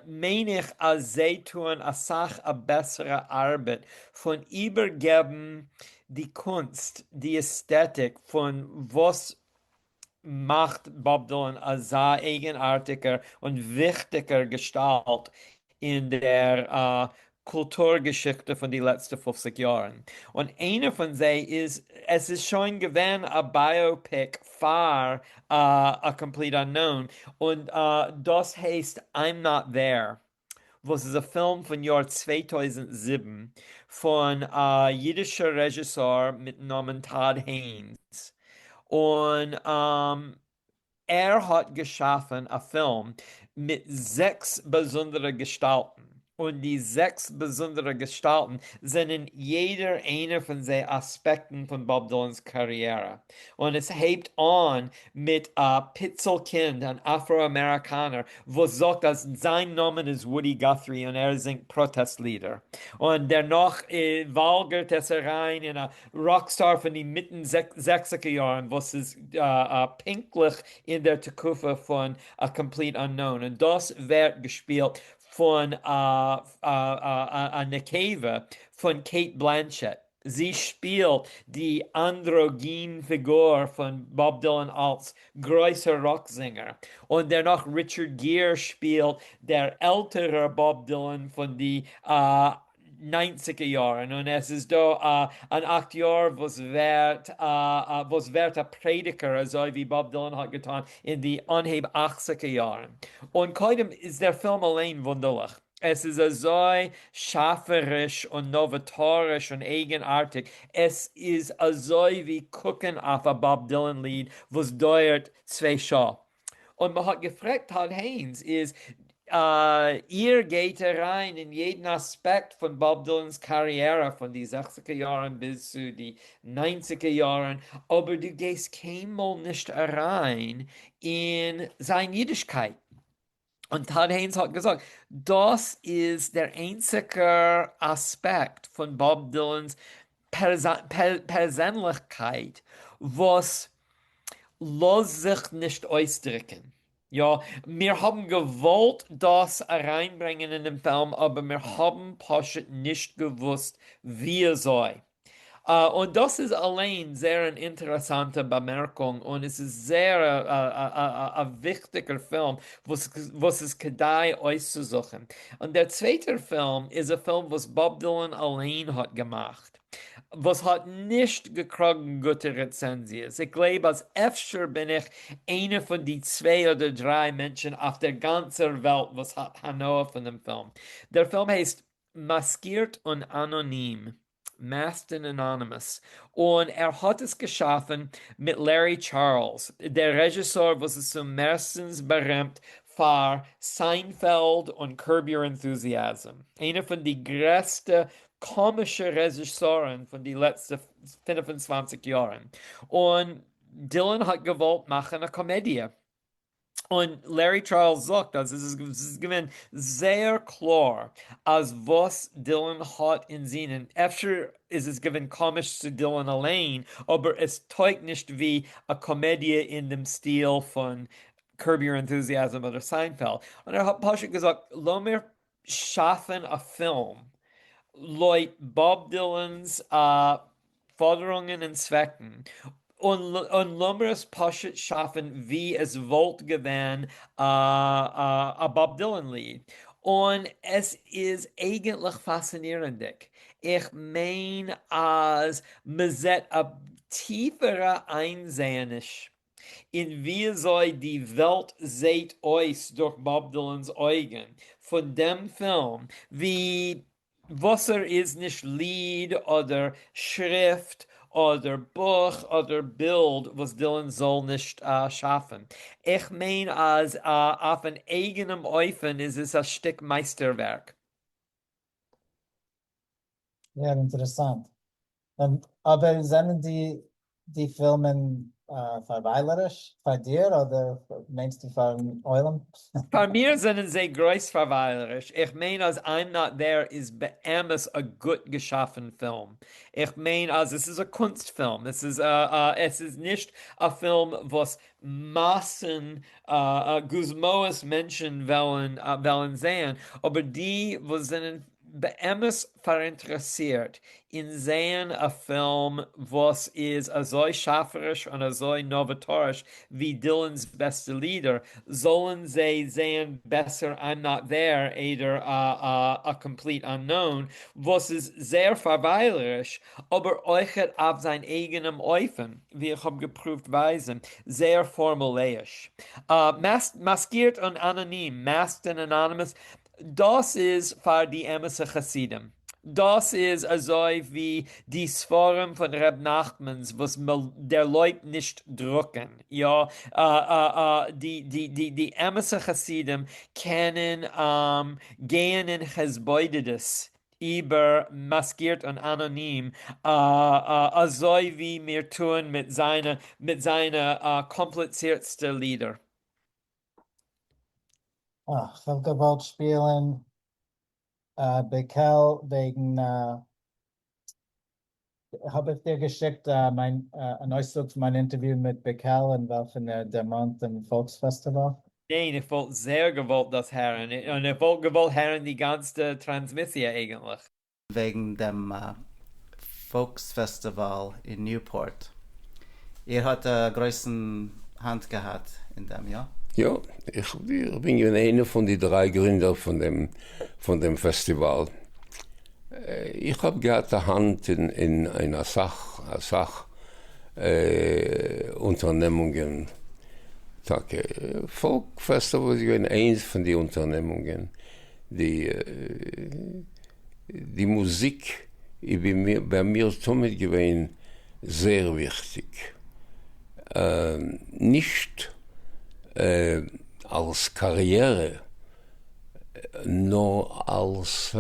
מיין איך אז זיי טוען אסאך א בעסערע ארבעט פון איבערגעבן די קונסט, די עסטעטיק פון וואס מאכט באב דילאן אזא אייגנארטיגער און וויכטיגער געשטאלט אין דער קולטור געשיכטע פון די לעצטע פופציג יארן, און איינער פון זיי איז, עס איז שוין געווען א biopic פאר A Complete Unknown, און דאס הייסט I'm Not There. וואס איז א פילם פון יאר 2007 פון א אידישער רעזשיסאר מיטן נאמען טאד העינס, און ער האט געשאפן א פילם מיט זעקס באזונדערע געשטאלטן, און די זעקס באזונדערע געשטאלטן זענען יעדער איינער פון זיי אספעקטן פון באב דילאן'ס קאריערע, און עס הייבט אן מיט א פיצל קינד אן אפרא-אמעריקאנער וואס זאגט אז זיין נאמען איז וואודי גאטרי און ער זינגט פראטעסט לידער, און דערנאך וואלגערט עס אריין אין א rockstar פון די מיטן זעכציגער יארן וואס איז פונקטליך אין דער תקופה פון A Complete Unknown, און דאס ווערט געשפילט פון א נקבה פון קעיט בלענשעט. זי שפילט די אנדרוגין פיגור פון באב דילאן אלס גרויסער ראק זינגער, און דערנאך ריטשארד גיער שפילט דער עלטערער באב דילאן פון די ניינציגער יארן, און עס איז דא אן אקטיאר וואס ווערט וואס ווערט א פרעדיגער אזוי ווי באב דילאן האט געטאן אין די אנהייב אכציגער יארן, און קודם איז דער פילם אליין וואונדערליך. עס איז אזוי שאפעריש און נאוואטאריש און אייגנארטיג, עס איז אזוי ווי קוקן אויף א באב דילאן ליד וואס דויערט צוויי שעה. און מען האט געפרעגט טאד העינס איז איר גייט אריין אין יעדן אספעקט פון באב דילאן'ס קאריערע פון די זעכציגער יארן ביז צו די ניינציגער יארן, אבער דו גייסט קיינמאל נישט אריין אין זיין אידישקייט. און טאד העינס האט געזאגט, דאס איז דער איינציגער אספעקט פון באב דילאן'ס פערזענליכקייט וואס לאזט זיך נישט אויסדריקן. יא, מיר האבן געוואלט דאס אריינברענגען אינעם פילם, אבער מיר האבן פשוט נישט געוואוסט וויאזוי. און דאס איז אליין זייער אן אינטערעסאנטע באמערקונג און עס איז זייער א וויכטיגער פילם וואס איז כדאי אויסצוזוכן. און דער צווייטער פילם איז א פילם וואס באב דילאן אליין האט געמאכט וואס האט נישט געקראגן גוטע רעצענזיעס. איך גלייב אז אפשר בין איך איינע פון די צוויי אדער דריי מענטשן אויף דער גאנצער וועלט וואס האט הנאה פון דעם פילם. דער פילם הייסט מאסקירט און אנאנים, Masked and Anonymous, און ער האט עס געשאפן מיט לערי טשארלס, דער רעזשיסאר וואס איז צום מערסטנס בארימט פאר סיינפעלד און Curb Your Enthusiasm, איינע פון די גרעסטע. קאמישע רעזשיסארן פון די לעצטע 25 יארן, און דילאן האט געוואלט מאכן א קאמעדיע, און לערי טשארלס זאגט אז עס איז געווען זייער קלאר אז וואס דילאן האט אינזינען, אפשר איז עס געווען קאמיש צו דילאן אליין, אבער עס טויג נישט ווי א קאמעדיע אין דעם סטיל פון Curb Your Enthusiasm אדער סיינפעלד, און ער האט פשוט געזאגט לאמיר שאפן א פילם לויט באב דילאן'ס פאדערונגען און צוועקן, און לאמיר עס פשוט שאפן ווי עס וואלט געווען א באב דילאן ליד, און עס איז אייגענטליך פאסצינירענדיג, איך מיין אז מ'זעט א טיפערע איינזעעניש אין וויאזוי די וועלט זעהט אויס דורך באב דילאן'ס אויגן פון דעם פילם, ווי וואסער איז נישט ליד אדער שריפט אדער בוך אדער בילד וואס דילאן זאל נישט שאפן. איך מיין אז אויף אן אייגענעם אופן איז עס א שטיק מייסטערווערק. זייער אינטערעסאנט. אבער זענען די די פילמען פארוויילעריש פאר דיר אדער מיינסטו פארן עולם? פאר מיר זענען זיי גרויס פארוויילעריש, איך מיין אז I'm Not There איז באמת א גוט געשאפן פילם, איך מיין אז עס איז א קונסט פילם, עס איז עס איז נישט א פילם וואס מאסן גוזמאות מענטשן וועלן וועלן זעהן, אבער די וואס זענען באמת פאראינטערעסירט אין זעהן א פילם וואס איז אזוי שאפעריש און אזוי נאוואטאריש ווי דילאן'ס בעסטע לידער, זאלן זיי זעהן בעסער I'm Not There איידער A Complete Unknown וואס איז זייער פארוויילעריש אבער אויכעט אויף זיין אייגענעם אופן, ווי איך האב געפרואווט ווייזן, זייער פארמולעיש. מאסקירט און אנאנים, Masked and Anonymous, דאס איז פאר די אמת'ע חסידים. דאס איז אזוי ווי די ספרים פון ר' נחמן'ס וואס מ'דערלויבט נישט דרוקן, יא, די די די די אמת'ע חסידים קענען גייען אין התבודדות איבער מאסקירט און אנאנים אזוי ווי מיר טוען מיט זיינע מיט זיינע קאמפליצירטסטע לידער. אה, כ'וואלט געוואלט שפילן בקל וועגן האב איך דיר געשיקט מיין אן אויסצוג פון מיין אינטערוויו מיט בקל אין וועלכן ער דערמאנט דעם פאלקס פעסטיוואל? ניין, איך וואלט זייער געוואלט דאס הערן, און איך וואלט געוואלט הערן די גאנצע טראנסמיסיע אייגענטליך. וועגן דעם פאלקס פעסטיוואל אין ניופארט. איר האט א גרויסן האנט געהאט אין דעם, יא? יא, איך בין געווען איינער פון די דריי גרינדער פון דעם פעסטיוואל. איך האב געהאט א האנט אין אסאך אסאך אונטערנעמונגען טאקע. פאלק פעסטיוואל איז געווען איינס פון די אונטערנעמונגען. די די מוזיק איז ביי מיר תמיד געווען זייער וויכטיג, נישט אלס קאריערע, נאר אלס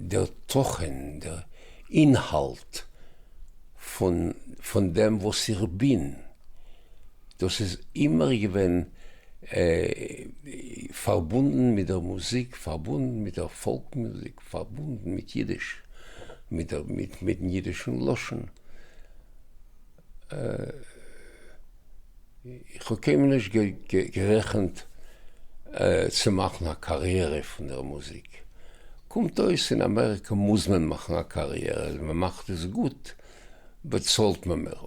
דער תוכן, דער אינהאלט פון דעם וואס איך בין. דאס איז אימער געווען פארבונדן מיט דער מוזיק, פארבונדן מיט דער פאלק-מוזיק, פארבונדן מיט יידיש, מיט דער, מיטן יידישן לשון. איך האב קיינמאל נישט גערעכנט צו מאכן א קאריערע פון דער מוזיק. קומט אויס אין אמעריקע מוז מען מאכן א קאריערע, אז מען מאכט עס גוט באצאלט מען מער.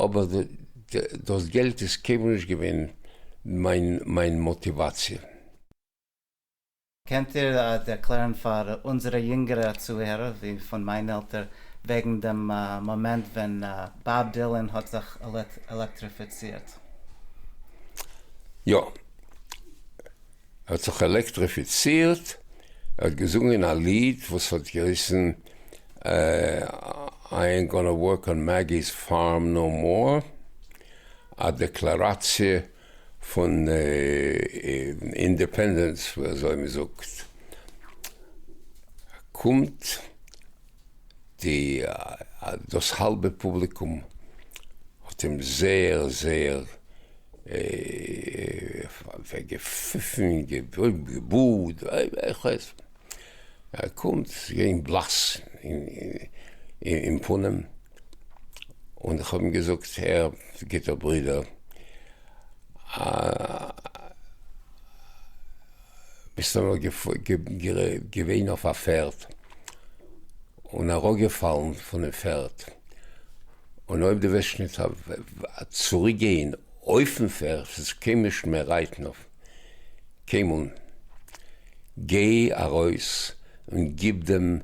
אבער דאס געלט איז קיינמאל נישט געווען מיין מאטיוואציע. קענט איר ערקלערן פאר אונזערע יונגערע צוהערער, ווי פון מיין עלטער, וועגן דעם מאמענט ווען באב דילאן האט זיך עלעקטריפיצירט? יא. ער האט זיך עלעקטריפיצירט, ער האט געזונגען א ליד וואס האט געהייסן I ain't gonna work on Maggie's farm no more, א דעקלאראציע. פון independence ווי אזוי מען זאגט, קומט די דאס האלבע פובליקום האט אים זייער זייער געפיפן געבוט איך ווייס ער קומט ס'איז געווען בלאס אין פנים און איך האב אים געזאגט הער גוטער ברודער ביסט אמאל געווען אויף א פערד און אראפגעפאלן פונעם פערד, און אויב דו וועסט נישט צוריקגיין אויפן פערד וועסטו קיינמאל נישט מער רייטן אויף קיינמאל, גיי ארויס און גיב דעם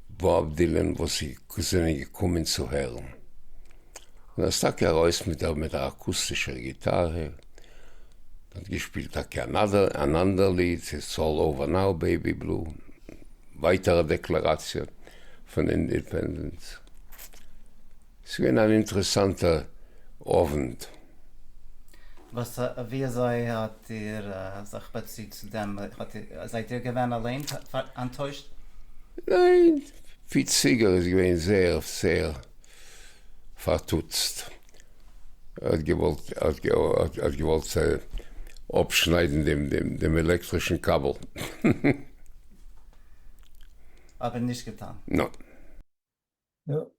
באב דילען וואס זיי זענען געקומען צו הערן. און ער איז טאקע ארויס מיט דער אקוסטישער גיטארע, האט געשפילט טאקע אן אנדער ליד, It's all over now baby blue, ווייטערע דעקלעראציע פון independence. ס'איז געווען אן אינטערעסאנטער אוונט. וואס ווי אזוי האט איר זיך באציט צו דעם? זייט איר געווען אליין אנטוישט? ניין, פיט סיגער איז געווען זייער זייער פארטוצט. ער האט געוואלט האט געוואלט אפשניידן דעם עלעקטרישן קאבל. אבער נישט געטאן. ניין. נו,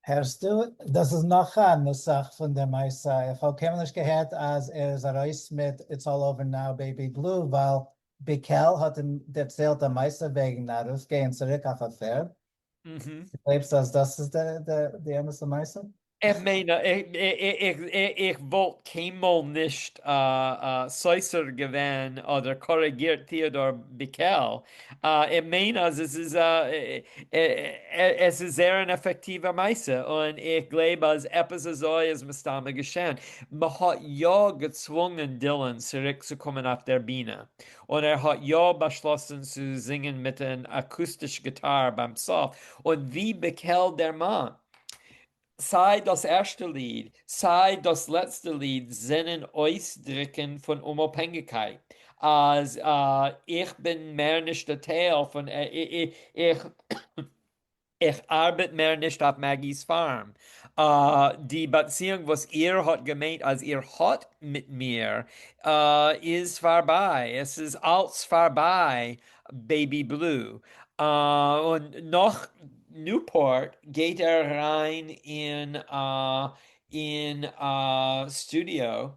הערסטו? דאס איז נאך א נוסח פון דער מעשה, איך האב קיינמאל נישט געהערט אז ער איז ארויס מיט It's all over now baby blue ווייל ביקעל האט אים דערציילט א מעשה וועגן ארויפגיין צוריק אויף א פערד. גלייבסט אז דאס איז די אמת'ע מעשה? איך מיין איך וואלט קיינמאל נישט סותר געווען אדער קארעגירט טעאדאר ביקעל, איך מיין אז עס איז עס איז זייער אן עפעקטיווע מעשה און איך גלייב אז עפעס אזוי איז מסתמא געשען, מ'האט יא געצוואונגען דילאן צוריק צו קומען אויף דער בינע און ער האט יא באשלאסן צו זינגען מיט אן אקוסטיש גיטאר ביים סוף, און ווי ביקעל דערמאנט סיי דאס ערשטע ליד, סיי דאס לעצטע ליד זענען אויסדריקן פון אומאפהענגיקייט, אז איך בין מער נישט א טייל פון, איך ארבעט מער נישט אויף Maggie's Farm, די באציאונג וואס איר האט געמיינט אז איר האט מיט מיר איז פארביי, עס איז אלץ פארביי, baby blue. און נאך Newport גייט ער אריין אין אין סטודיאו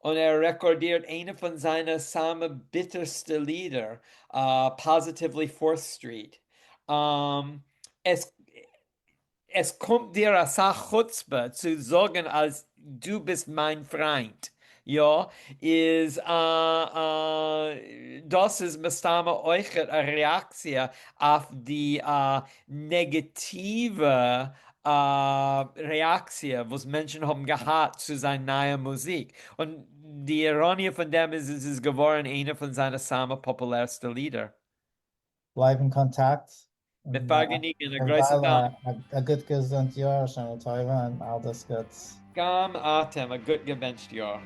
און ער רעקארדירט איינע פון זיינע סאמע ביטערסטע לידער, Positively Fourth Street. עס עס קומט דיר אסאך חוצפה צו זאגן אז דו ביסט מיין פריינט, יא? איז דאס איז מסתמא אויכעט א רעאקציע אויף די נעגעטיווע רעאקציע וואס מענטשן האבן געהאט צו זיין נייע מוזיק, און די איראניע פון דעם איז עס איז געווארן איינע פון זיינע סאמע פאפולערסטע לידער. בלייב אין קאנטאקט. מיט פארגעניגן, א גרויסן דאנק. א גוט געזונט יאר, שנה טובה און אלדאס גוטס. גם אתם, א גוט געבענטשט יאר.